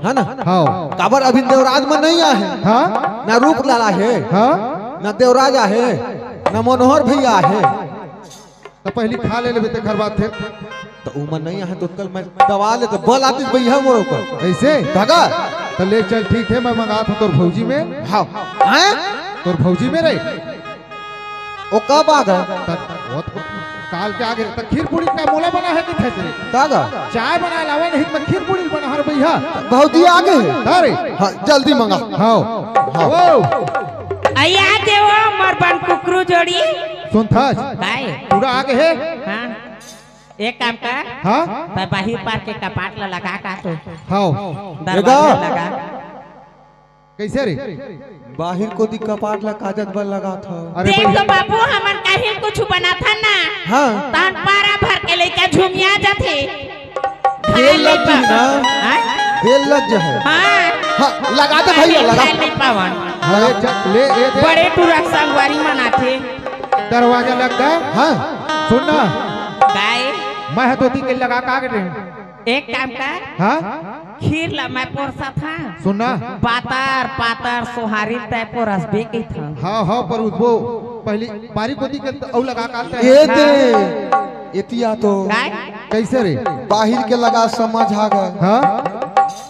है ना? हाँ। काबर अभी देवराज में नहीं आए हैं। हाँ? ना रूप लाला है। हाँ? ना देवराज आहे, ना मनोहर भैया आहे। तो पहली खा ले लेबे, तेकर बाद फिर। तो उमन नहीं आहे तो कल मैं दबा ले तो बल आतिस भैया मोर ऊपर। ऐसे? धागा। तो ले चल ठीक है, मैं मंगात हंव तोर भौजी में। हाँ। हैं? तोर भौजी में रे। ओ कब आ गे? त-, वो तो काल के आ गे। त खीर पूड़ी का मोला बना है कि थैसरे? का गा? चाय बना लावा नहीं त खीर पूड़ी बना हर भैया। भौजी आ गे हे? अरे। हाँ, जल्दी मंगा। हाँ। हाँ। ओ। अया देवा मर बन कुकरू जोड़ी। सुन था। काय? पूरा आ गे हे? हाँ। एक काम कर। हाँ? त बाहिर पार के कपाट ला लगा का तो। हाँ। दरवाजा लगा। कैसे रे? बाहिर कोती कपाट ला काजत बर लगात हव। अरे देख तो बाबू, हमन कहीं कुछ बनाथन ना। हाँ। तहन पारा भर के लइका झुमिया जाथे। तेल लग जी ना। हाँ? तेल लग जा है। हाँ। हाँ, लगा दे भैया, लगा। खाए नहीं पावन। अरे च-, ले, ये दे। बड़े टूरा संगवारी मनाथे। दरवाजा लग गे। हाँ। सुन ना। काय? मैं ह तो ती के लगा का के दे। एक काम कर। हाँ? खीर ला मैं पोरसत हंव। सुन ना। पातर, पातर सोहारी तैं पोरसबे कहिथंव। हाँ, हाँ, पर उसको पहली बारी कोती के अउ लगा का तैं। ये दे, एतिया तो। काय? कैसे रे? बाहिर के लगा समझ आ गे। हाँ?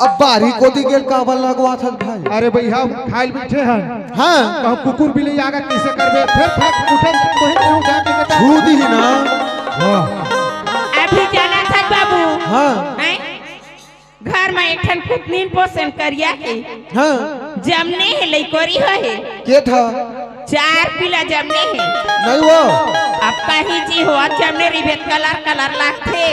अब बारी कोती के काबर लगवाथस भाई? अरे भैया, हम खाइल बैठे हैं। हाँ। कहूँ कुकुर बिल्ली आगे कैसे करबे? फिर फेंक उठे, तो ही कहूँ जाके बता। छू दी ना। वाह। अभी जाना था बाबू। हाँ। हैं? घर में एक ठन कुतनीन पोसन करिया के। हाँ। जमने हे लइकोरी हो हे। के था? चार पीला जमने हे। नहीं वो। अब कहीं जी हो, जमने रिबेत कलर कलर लागथे।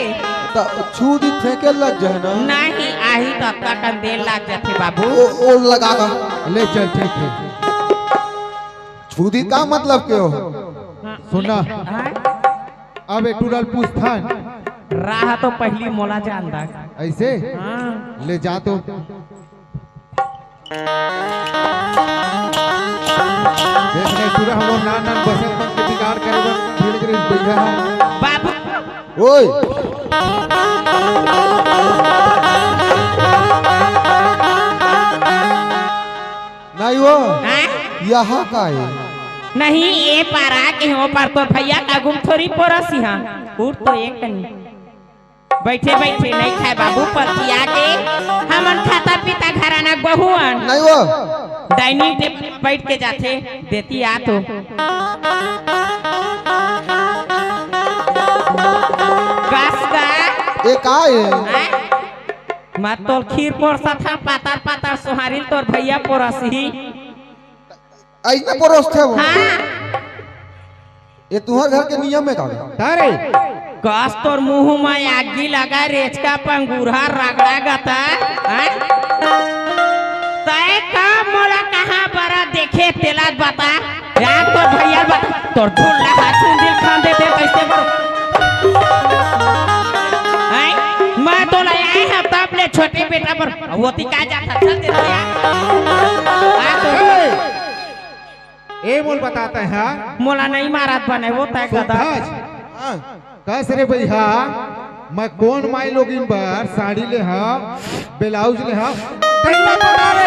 त छू दी फेंके लग जाए ना। नहीं, आही तो अतका कन देर लाग जाथे बाबू। ओ, ओ लगा गा। ले चल, ठीक है। छू दी का मतलब के हो? हाँ। सुन ना। हाँ? अब एक टूरा ल पूछथन। राह तो पहली मोला जान दा। ऐसे? हाँ। ले जा तो। देख रे, टूरा हमर नान नान बसंत पंचमी के बिगाड़ करे बर भीड़ गिरिस भैया। बाबू। ओए। नहीं वो। हाँ? यहाँ का है? नहीं, ए पार आके हो पार तोर भैया का गुम थोरी पोरसी हाँ। उठ तो एक कनी। बैठे बैठे नहीं खाए बाबू, पतिया के हमन खाता पीता घराना बहुअन। नहीं वो। डाइनिंग टेबल बैठ के जाथे, देती आ तो। गस गा। ए का है? हैं? मत तोल खीर पोरसत हा, पातर पातर सोहारी ल तोर भैया पोरसही। अइसने परोसथे वो। हाँ। ये तुहर घर के नियम में का बे? तारे। कस तोर मुंह में आगी लगा, रेचका पंगुरहा रगड़ा गता, हैं? तय का मोला कहाँ बरा देखे तेला बता, या तोर भैया बता, तोर झुल्ला हा चुंदिल खान दे दे कैसे बरो? हैं? मैं तो ले आए हैं तब ले छोटे बेटा पर, वो ती का जाता, चल दे यार। आ तो ए! ए मोल बताते हैं। मोला नहीं मारत बने वो तय गदा। सुभाष। हाँ। कस रे भैया, मैं कोन माई लोगिन बर साड़ी ले हा, ब्लाउज ले हा, तैला बता रे।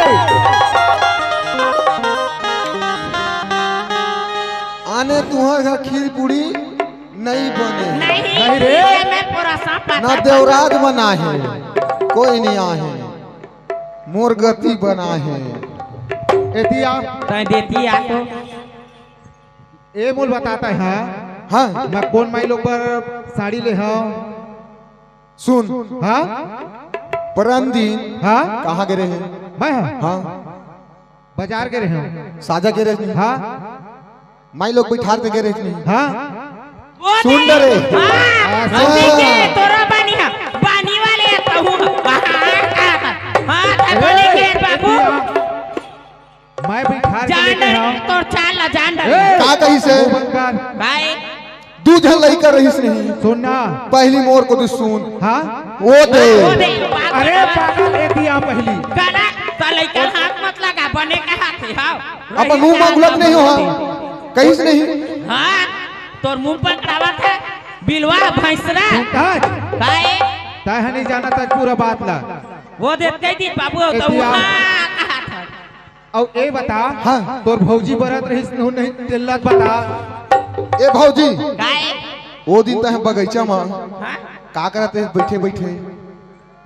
आने तुहर घर खीर पूड़ी नहीं बने। नहीं, नहीं रे। ये मैं पूरा सांप ना पता देवराज बना है, कोई नहीं आहे। मोर गति बना है। एतिया। तैं देती आ तो। ए मोल बताता है। हाँ। मैं कोन माई लोग बर साड़ी ले हव? सुन। हाँ? परन दिन हाँ? कहाँ गे रहे? मैं हाँ। हाँ। बाजार गे रहे हँव। साजा गे रहे नहीं? हाँ। माई लोग बैठार के गे रहे नहीं? हाँ। वो सुन दे। डरे। हाँ, हाँ। अभी के तोरा बानी हा, बानी वाले हा, कहूँ। हाँ, हाँ, हाँ, हाँ, ए, बोले के बाबू। मैं बैठार के जान लेके डरे, हाँ। तोर चाल ला जान डरे। ए, का कहिस हे? मुंह बंद कर। भाई। दू झन लइका रहिस नहीं। सुन ना। पहली मोर कोती सुन। हाँ? वो दे। वो दे। अरे पागल, एती आ पहली। गला, त लइका हाथ मत लगा, बने का हाथ है, हाँ। अपन मुंह मा गुलत नहीं हो, हाँ। कहिस नहीं। हाँ, तोर मुंह पकड़ावत है, बिलवा भैंसरा। सुन, ताज। काहे? तैं ह नहीं जानत आज पूरा बात ला। वो देख कह दी बाबू, तो एती आ। वहाँ कहा था। अउ ए बता, हाँ। तोर भौजी बरत रहिस नहू नहीं, तेला बता। ए भौजी, काय? ओ दिन तैं बगीचा मा हाँ? का करत रहिस बइठे बइठे?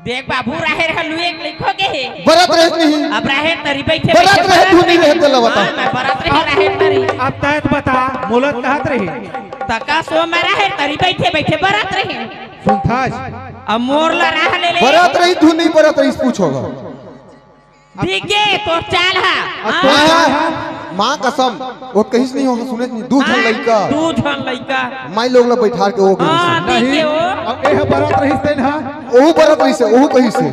देख बाबू, राहेर हलू एक लिखो के हे। बरत रहिस नहीं। अब राहेर तरी बइठे बरत बइठे रहे, बरत धुनी रहे। रहे, तेला बता। हाँ, मैं बरत रहे राहेर तरी। अब तैं त बता, मोला त कहत रही। तका सो मैं राहेर तरी बइठे बइठे बरत रहे। सुनथास। अब मोर ला राह ले ले। बरत रही, धुनी बरत रहिस, पूछो गा। दिखे तोर चाल हा। अब हाँ। तोर चाल हा। माँ कसम, ओ कहिस नहीं हो, सुने नहीं, दू झन हाँ, लइका। दू झन लइका। माई लोग ला बैठार के ओ कहिस। हाँ, नहीं, दिखे ओ। अब एह बरत रहिस तेन हा। ओहू बरत रहिस हे, ओहू कहिस हे।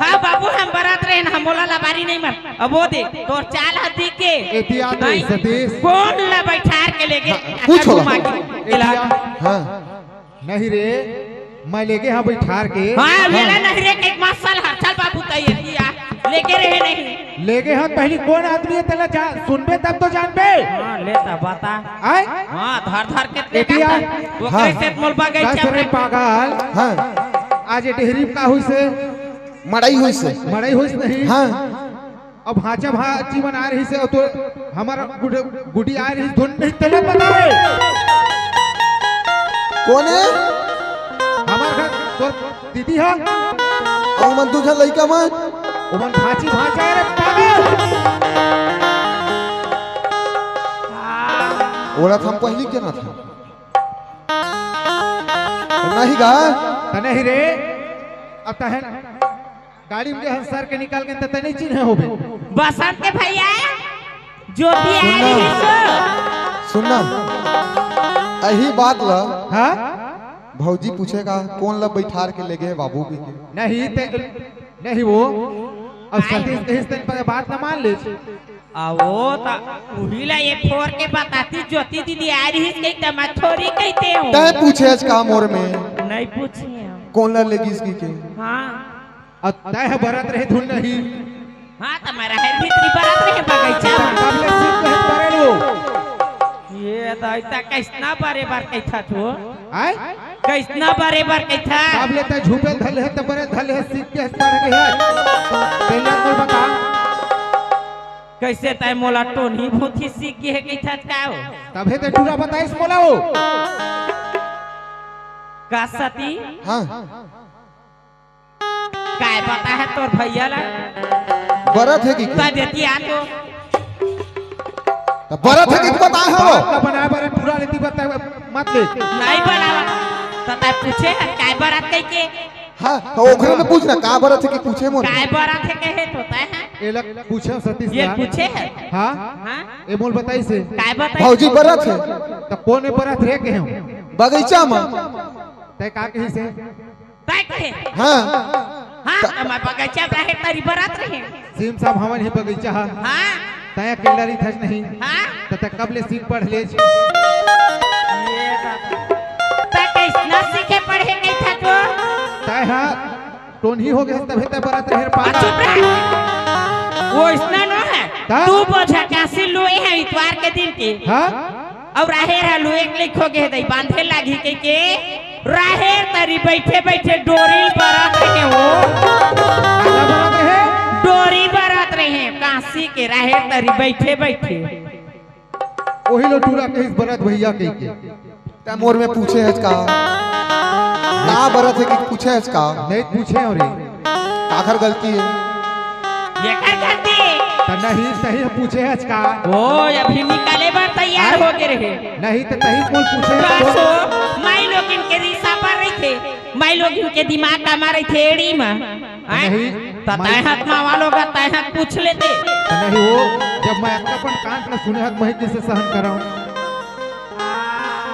हाँ बाबू, हम बरत रहे ना, मोला लबारी नहीं मर। अब वो दे, तोर चाल हा दिखे। एती आ तो नहीं, सतीश। कौन ला बैठार के लेगे? हाँ, पूछो ला। घुमा के, एती आ। हाँ। नहीं रे, मैं लेगे हाँ बैठार के। हाँ, हाँ। मेला नहीं रे, एक मासल हर चल बाबू तैयार किया, लेगे रहे नहीं। लेगे हाँ, पहली कौन आदमी हे तेला जा, सुनबे तब तो जानबे। हाँ, ले त बता। आय? हाँ, धर धर के देखा एतिया। था। वो हाँ। कैसे मोल बा गई दस रे छापरे। पागल। हाँ। आज ये डेहरी का हुई से? मड़ई हुई से। मड़ई हुई से नहीं। हाँ। अब भांचा भांची मन आय रहिस हे, अउ तो हमर गुड-, गुडी आय रहिस, धुन नहीं तेला बता रे। कोन हे? हमर घर तोर दीदी हा। अउ मन दू झन लइका मन। ओमन भांची भांचा रे पागल। ओला हम पहली के ना था। नहीं गा। त नहीं रे। अब तहन गाड़ी में हंस सर के निकाल के त तनी चिन्हे होबे। बसंत के भैया, ज्योति आ सुनना। रही सो। सुनना, अही बात ला हाँ? भौजी पूछेगा, कौन ला बैठार के ले गए बाबू के? नहीं ते, नहीं वो। अब आई। सतीश कहिस तेन पर बात ना मान ले। आ वो त उही ला ये फोर के बताती, ज्योति दीदी आ रही, कही त मैं थोड़ी कहते हूँ। तै पूछे आज का मोर में? नहीं पूछे हम। कौन ला लेगिस की के? हाँ। अउ तैं ह बरत रहे धुन नहीं। हाँ, त मैं राहेर भीतरी बरत रहे बगीचा में। तब ले सीख कहे बरे लो। ये दाई त कैसना बरे बर कैथा थो? आय? कैसना बरे बर कैथा? तब ले तैं झूपे धले है, त बरे धले है, सीख के पड़ गए है। तेला तो बता। कैसे तैं मोला टोनी भूथी सीख गए है कैथा का हो? तभे ते टूरा बताइस मोला वो। का सती? हाँ। काय बता है तोर भैया ला? बरत है कि का? त देती आ तो। त बरत है कि बता है वो? बात का बनाए बर पूरा लेती बता मत ले। नहीं बनावा। त तै पूछे है काय बरत कह के? हाँ, त ओकरे में पूछ ना, का बरत है कि पूछे मोर? काय बरत है कहे तो तै है? ये लग पूछे सतीश ये दा। पूछे है? हाँ? हाँ? ये मोल बताइस हे। काय बताइस? भौजी बरत है। त कौन है बरत रे कहे हो? बगीचा में। तै का कहिस हे? तै कहे? हाँ। हाँ, त- त मैं बगीचा में रहे, तरी बरत रहे। सीम साहब, हमन ही बगीचा हा। हाँ। तै अकेला रहिथस नहीं। हाँ। त तै कब ले सीख पढ़ लेस? ये बात। तै कैसना सीखे पढ़े नहीं था तो? तै हा टोनही हो गए, तभे तै बरत रहे आ, पागल। चुप रह। वो इसना नो है। त? तू बोझा काशी लोए है इतवार के दिन के। हाँ? अउ राहेर ह लुएक लिखो गे दई, बांधे लागी कहिके राहेर तरी बइठे बइठे डोरी ल बरत रहे हो। काला बरत रहे? डोरी बरत रहे, कांसी के राहेर तरी बइठे बइठे। ओही लो टूरा कहिस बरत भैया कहिके। त मोर में पूछे हच का? का बरत हे कि पूछे हच का? नहीं पूछे हो रे। काखर गलती हे? एकर गलती। त नहीं, सही पूछे हच का? ओ, अभी निकाले बर तैयार आय? हो गे रहे। नहीं त तही कोन पूछे का तो? सो, माई लोगिन के रिसा पर रहिथे, माई लोगिन के दिमाग कामा रहिथे एड़ी म। आय? नहीं, त मैं तैं हक मावा लोगा, तैं हक पूछ लेते। त नहीं वो, जब मैं अतका अपन कांट ल सुने हक, मैं कइसे सहन करंव?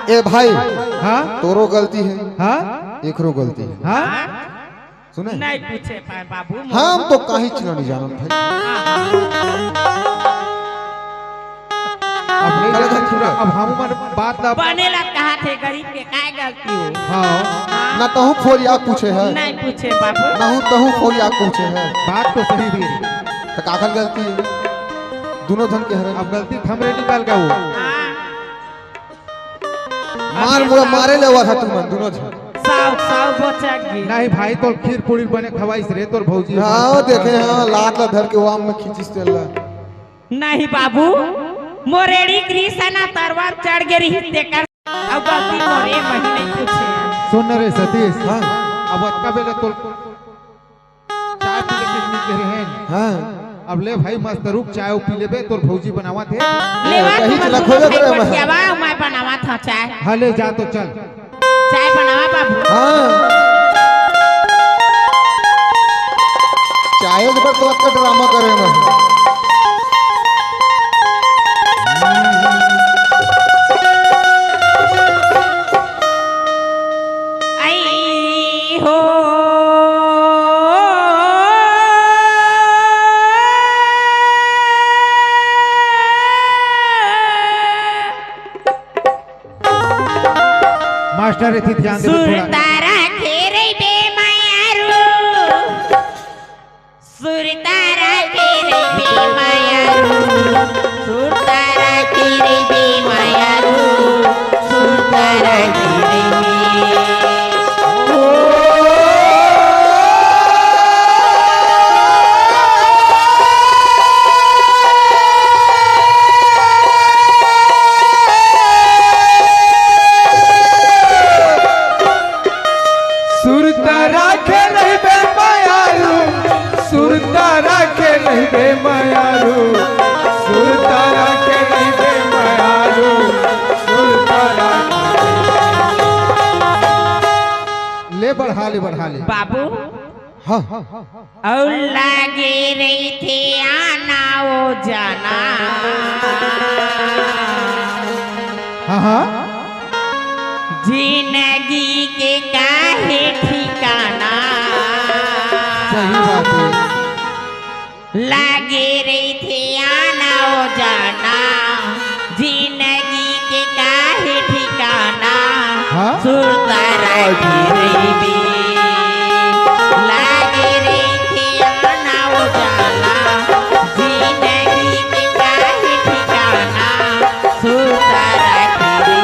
ए भाई, हाँ? तोरो गलती हे, हाँ? एकरो गलती हे। हाँ? सुने? नहीं पूछे पाए बाबू, हम तो काहीच ला नहीं जानत भाई। अब नहीं चलो, जाने चलो, पूरा, चलो। अब हम मन बात ला बने ला कहा थे, गरीब के काय गलती हो? हाँ। ना तहूँ फोरिया पूछे है। नहीं पूछे बाबू। ना हूँ तहूँ फोरिया पूछे है। बात तो सही भी है। त काखर गलती है? दोनों झन के हरे। अब गलती हमरे निकल गया वो। हाँ। मार मुड़ा मारे ले हुआ था तुमन दोनों झन। साउ, साउ बचा गे। नहीं भाई, तोर खीर पूरी बने खवाइस रे, तोर भौजी। हाँ, देखे, हाँ, लात ला धर के वाम में खींचिस तेल ला। नहीं बाबू, मोर एड़ी कृष्णा तरवा चढ़ गे रही तेकर। अब गलती मोरे मही नहीं पूछे। सुन रे सतीश, हाँ। अब अतका बेले तोर चाय पी लेके मिल के रहेन। हाँ। अब ले भाई, मस्त रूप चाय पी लेबे, तोर भौजी बनावत हे। ले वा, कहीं तुमन चला दोनों खोजत भाई रहे मैं। बतियावा, मैं बनावत हूँ चाय। हाँ, ले जा तो चल। चाय बनावा बाबू। हाँ। चाय के ऊपर तो अतका ड्रामा करे मैं। आई हो। मास्टर, एती ध्यान देबे थोड़ा। सुरता राखे रहिबे मयारू, सुरता राखे रहिबे मयारू, सुरता राखे रहिबे मयारू, सुरता राखे रहिबे। सुरता राखे रहिबे मयारू, सुरता राखे रहिबे मयारू, सुरता राखे रहिबे मयारू, सुरता राखे। ले बढ़ा ले, बढ़ा ले। बाबू। हाँ। अउ लागे रहिथे आना ओ जाना। हाँ, हाँ। जिंदगी के काहे ठिकाना। सही बात है। लागे रहिथे आना ओ जाना, जिंदगी के काहे ठिकाना। हाँ? सुरता राखे रहिबे, लागे रहिथे आना ओ जाना, जिंदगी के काहे ठिकाना। सुरता राखे रहिबे।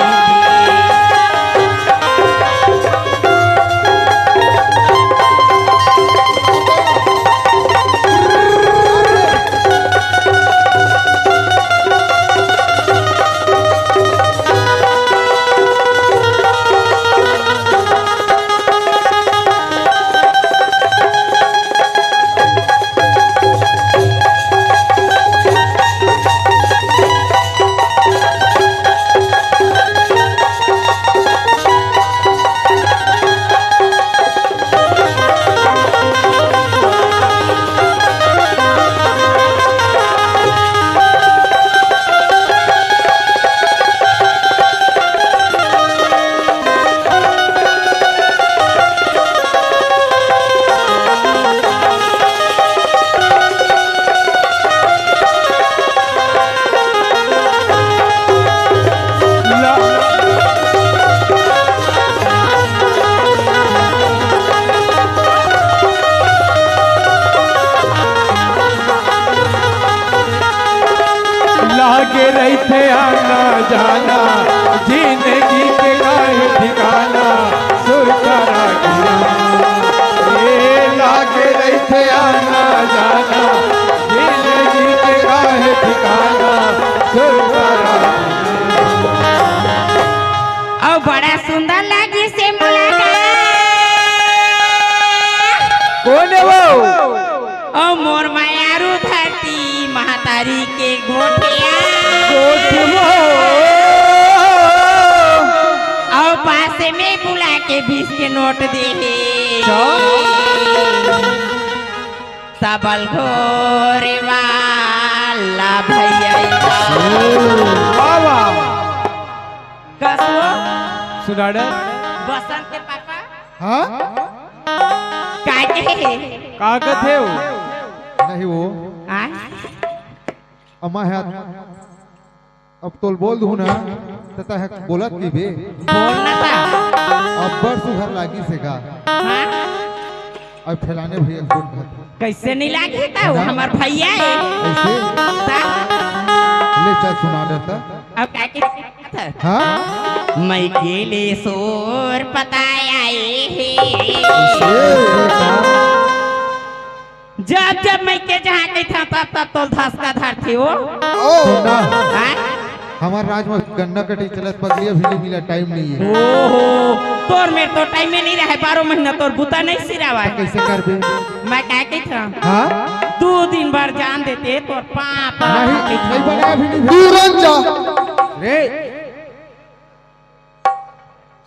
लागे रहिथे आना जाना, जिंदगी के काहे ठिकाना, सुरता राखे रहिबे। ए, लागे रहिथे आना जाना, जिंदगी के काहे ठिकाना, सुरता राखे रहिबे। अउ बड़ा सुंदर लगिस हे मुलाकात। कोन हे वो? अउ मोर मयारू धरती महतारी के गोठिया। गोठिया। अउ पास में बुला के बीस के नोट दे हे। अच्छा। तबल घोरे वाला भैया। वाह, वाह। कसो? सुनाड़ा। बसंत के पापा? हाँ? का कहे? का कथे हो? नहीं वो। आय? अमा है। अब तोल बोल दूँ ना, त तह बोलत की बे। बोल ना ता। अब्बड़ सुघर लागिस हे गा। हाँ? अब फैलाने भैया फोन कर। कैसे नहीं लागी ता? वो हाँ। हमार भैया है। ऐसे? ता? ले चल सुना देता। अब का के था? हाँ? मैं के ले सोर पताया ए हे। ऐसे? जब जब मैं के जहाँ कहिथंव, तब तब तोल धसका धरथे वो। ओ। सुना। हाँ? हमार राज में गन्ना कटी चलत पगली, अभी नहीं मिला, टाइम नहीं है। ओहो, तोर मेर तो टाइम में नहीं रहे, बारह महीना तोर बुता नहीं सिरावा। तो कैसे करबे? मैं का कहिथंव? हाँ? दो दिन बर जान देते, तोर पाप नहीं, नहीं बने, अभी नहीं। तू रन जा। रे।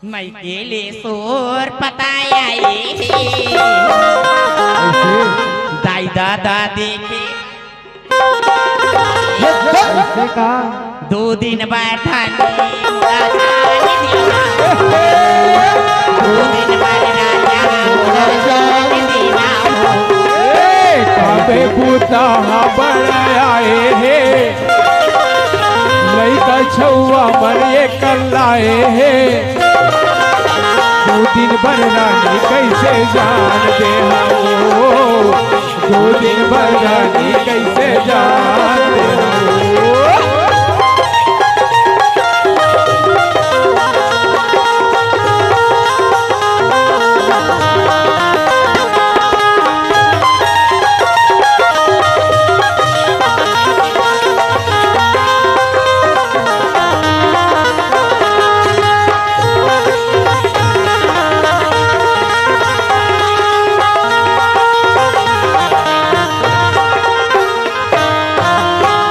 मैं के ले सोर पताया ए हे। ऐसे? दाई दादा देखे। ऐसे का? दो दिन बर धनी मुड़ा जान देना। दो दिन बर राजा मुड़ा जान देना। ए, काबे बुता हा बड़ा आए हे। लइका छउवा मन ये कल्लाए हे, दो दिन बर रानी कैसे जान दे हो, दो दिन बर रानी कैसे जान दे हो।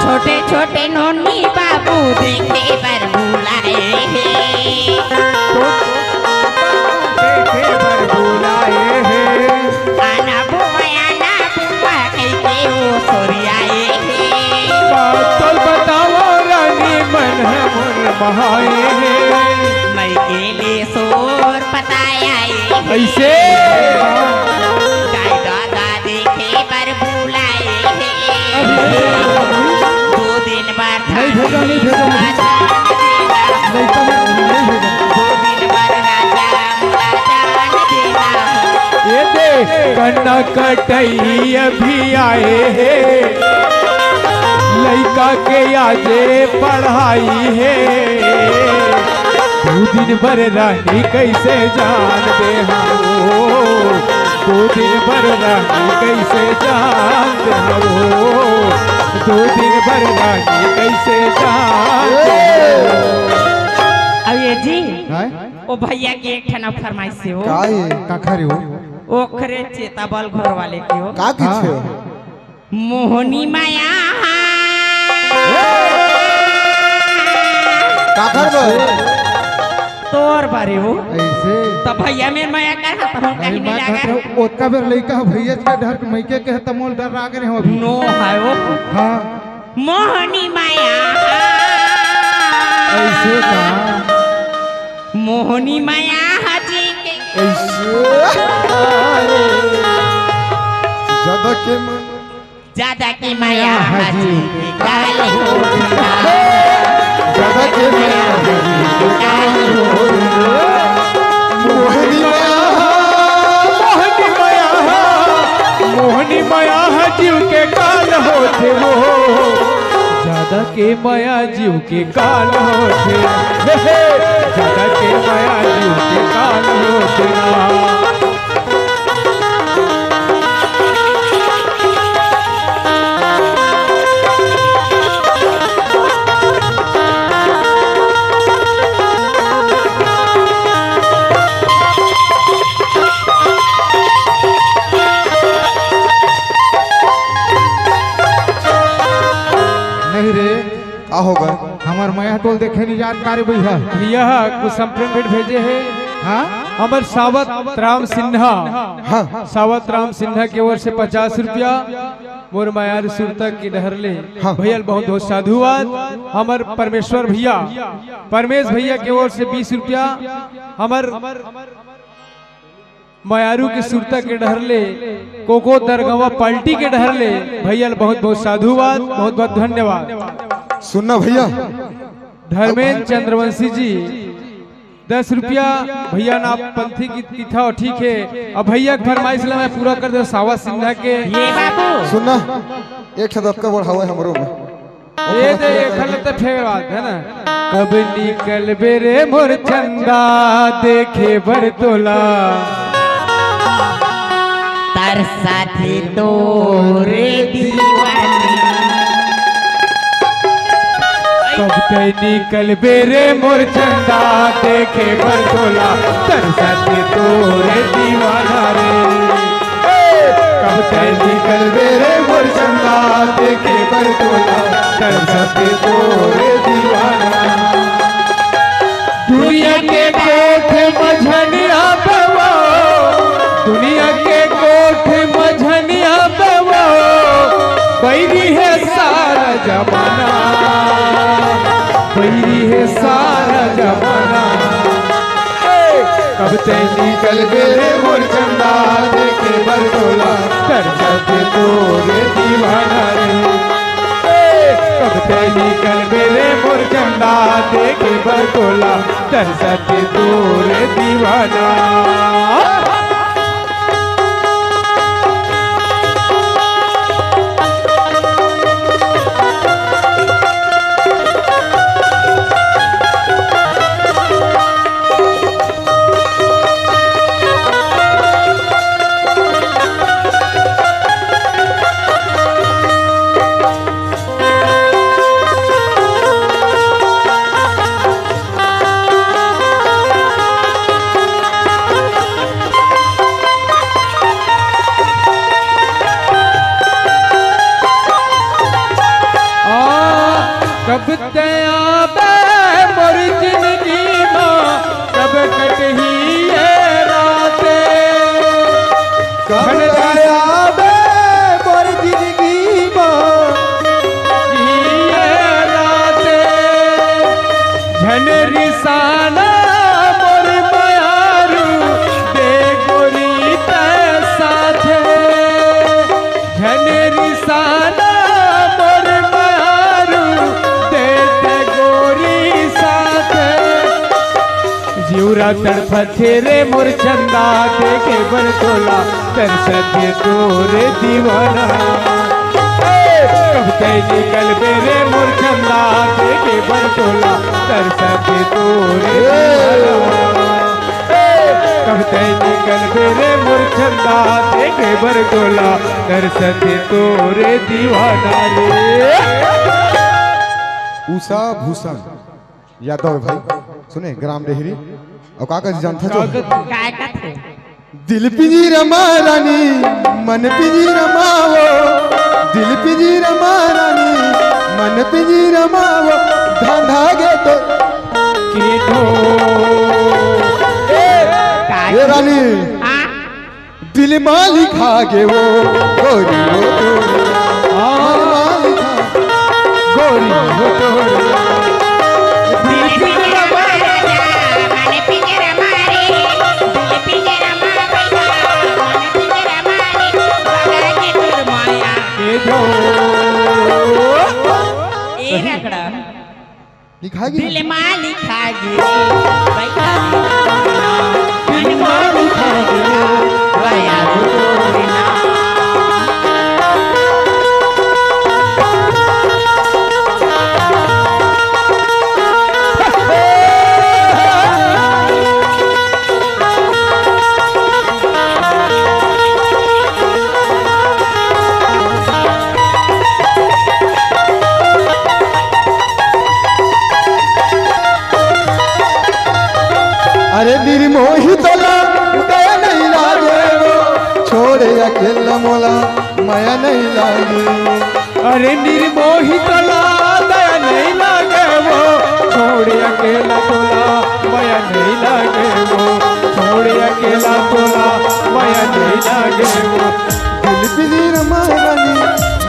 छोटे छोटे नोनी बाबू देखे बर बुलाए हे। देखे बर बुलाए हे। आना बुआ, आना बुआ, कहिके ओ सोरियाए हे। बात तो बतावा रानी, मन है मन बहाए हे। मैं के ले सोर पताया ए हे। ऐसे? दाई दादा देखे बर बुलाए हे। दो दिन बर नहीं भेजा, नहीं भेजा, नहीं। लइका मन नहीं भेजा। दो दिन बर राजा मुड़ा जान देना। ये दे, गन्ना कटई अभी आए हे, लइका के आजे पढ़ाई हे। दो दिन बर रानी कैसे जान दे हो, दो दिन बर रानी कैसे जान दे हो, दो दिन बर रानी कैसे जान दे हो। अब ये जी, हैं? ओ भैया के एक ठन फरमाइश हे वो। का हे? काखर हे वो? ओखरे चेता बल घर वाले के वो। का किथे? हाँ। मोहनी माया। काखर बर? तोर बारे वो। ऐसे? तो भैया मेर माया कर, हम अरे कहीं नहीं माँ जागा। खाते हो, ओतका बेर लइका हो, भैया के डर के मइके के त मोल डर लागे रहे हो अभी। नो है वो। हाँ। मोहनी माया। ऐसे का? मोहनी माया हजी के। ऐसे। अरे, ज्यादा के मन। ज्यादा के माया हजी के काल हो गया। ज्यादा के माया हजी के काल हो गया। मोहनी माया, मोहनी माया, मोहनी माया हा जीव के काल होथे वो। ज्यादा के माया जीव के काल होथे। हे, हे, ज्यादा के माया जीव के काल होथे ना। नहीं रे। का होगा? हमर मया तोल देखे नहीं जात का रे भैया? भैया, कुछ संप्रेम भेंट भेजे हे। हाँ? हमर सावत राम सिन्हा, हाँ। सावत राम सिन्हा के ओर से पचास रुपया, मोर मयार सुरता के डहर ले। हाँ। भैया ल बहुत बहुत साधुवाद। हमर परमेश्वर भैया, परमेश भैया के ओर से बीस रुपया, हमर मयारू के सुरता के डहर ले, कोको दरगवा पार्टी के डहर ले, भैया ल बहुत बहुत साधुवाद, बहुत बहुत धन्यवाद। सुनना भैया, धर्मेंद्र चंद्रवंशी जी, दस रुपया। भैया नापपंथी के तिथि, ठीक है। अब भैया के फरमाइश ला मैं पूरा कर दे, सावत सिन्हा के। ये बाबू। सुनना, एक ठो दतका बढ़ावा है हमरो में। ये दे, ये खलत फेर बात है ना। कब निकलबे रे मोर चंदा, देखे बर तोला। तरसथे तोरे दीवानी। कब तैं निकलबे रे मोर चंदा, देखे बर तोला। तरसथे तोरे दीवाना रे। कब तैं निकलबे रे मोर चंदा, देखे बर तोला, तरसथे तोरे दीवाना। दुनिया के कोठ म झन आबे वो, दुनिया के कोठ म झन आबे वो, बैरी हे सारा जमाना, बैरी हे सारा जमाना। कब तैं निकलबे रे मोर चंदा, देखे बर तोला, तरसथे तोरे दीवाना रे। कब तैं निकलबे रे मोर चंदा, देखे बर तोला, तरसथे तोरे दीवाना। आ, कब तैं आबे मोर जिनगी मा, कब कटही ये रात। कब तैं आबे मोर जिनगी मा, ये रात। झन रिसाना मोर मयारू, दे गोरी तैं साथ। झन रिसाना मोर मयारू, दे तैं गोरी साथ। जिउरा तड़फथे रे मोर चंदा, देखे बर तोला, तरसथे तोरे दीवाना। ए, कब तैं निकलबे रे मोर चंदा, देखे बर तोला, तरसथे तोरे दीवाना। ए, कब तैं निकलबे रे मोर चंदा, देखे बर तोला, तरसथे तोरे दीवाना रे। उषा भूषण यादव भाई, सुने, ग्राम डेहरी। अउ का कथे जानथस ओ? काय कथे? दिल पिंजीरा मा रानी, मन पिंजीरा मा वो। दिल पिंजीरा मा रानी, मन पिंजीरा मा वो। धांधा गे तो के दो। ए, काय? ए रानी। हाँ? दिल मा लिखा गे वो, गोरी वो तोर। आ, दिल मा लिखा, गोरी वो तोर। दिल पिंजरा मा राजा, मन पिंजरा मा रे, दिल पिंजरा मा बैठा, मन पिंजरा मा रे, भगा के तोर माया। ए दो। ए रगड़ा। लिखा गे। दिल मा लिखा गे, बैठा गे, दिल मा लिखा गे, गया रे तोर नाम। अरे निर्मोही तोला दया नहीं लागे वो, छोड़े अकेला मोला मया नहीं लागे। अरे निर्मोही तोला दया नहीं लागे वो, छोड़े अकेला तोला मया नहीं लागे वो, छोड़े दिल पिंजरा मा रानी,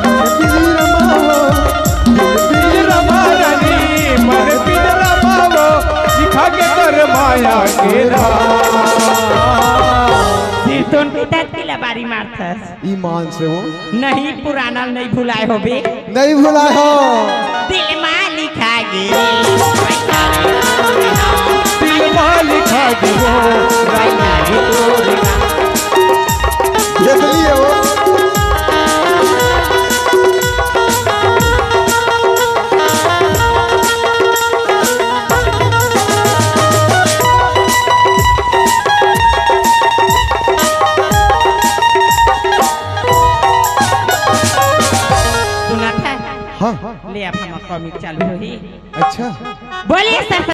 मन पिंजरा मा हो। दिल पिंजरा मा रानी, मन पिंजरा मा हो। लिखा के कर माया के राग। सिरतोन के धरती ला बारी मारथस। ईमान से हो। नहीं, पुराना नहीं भुलाए होबे। नहीं भुलाए हो। दिल मा लिखा गे। दिल मा लिखा गे हो। देख लिए हो। सुनत है? हाँ। ले, अब हमर comic चालू होही। अच्छा। बोलिए सर।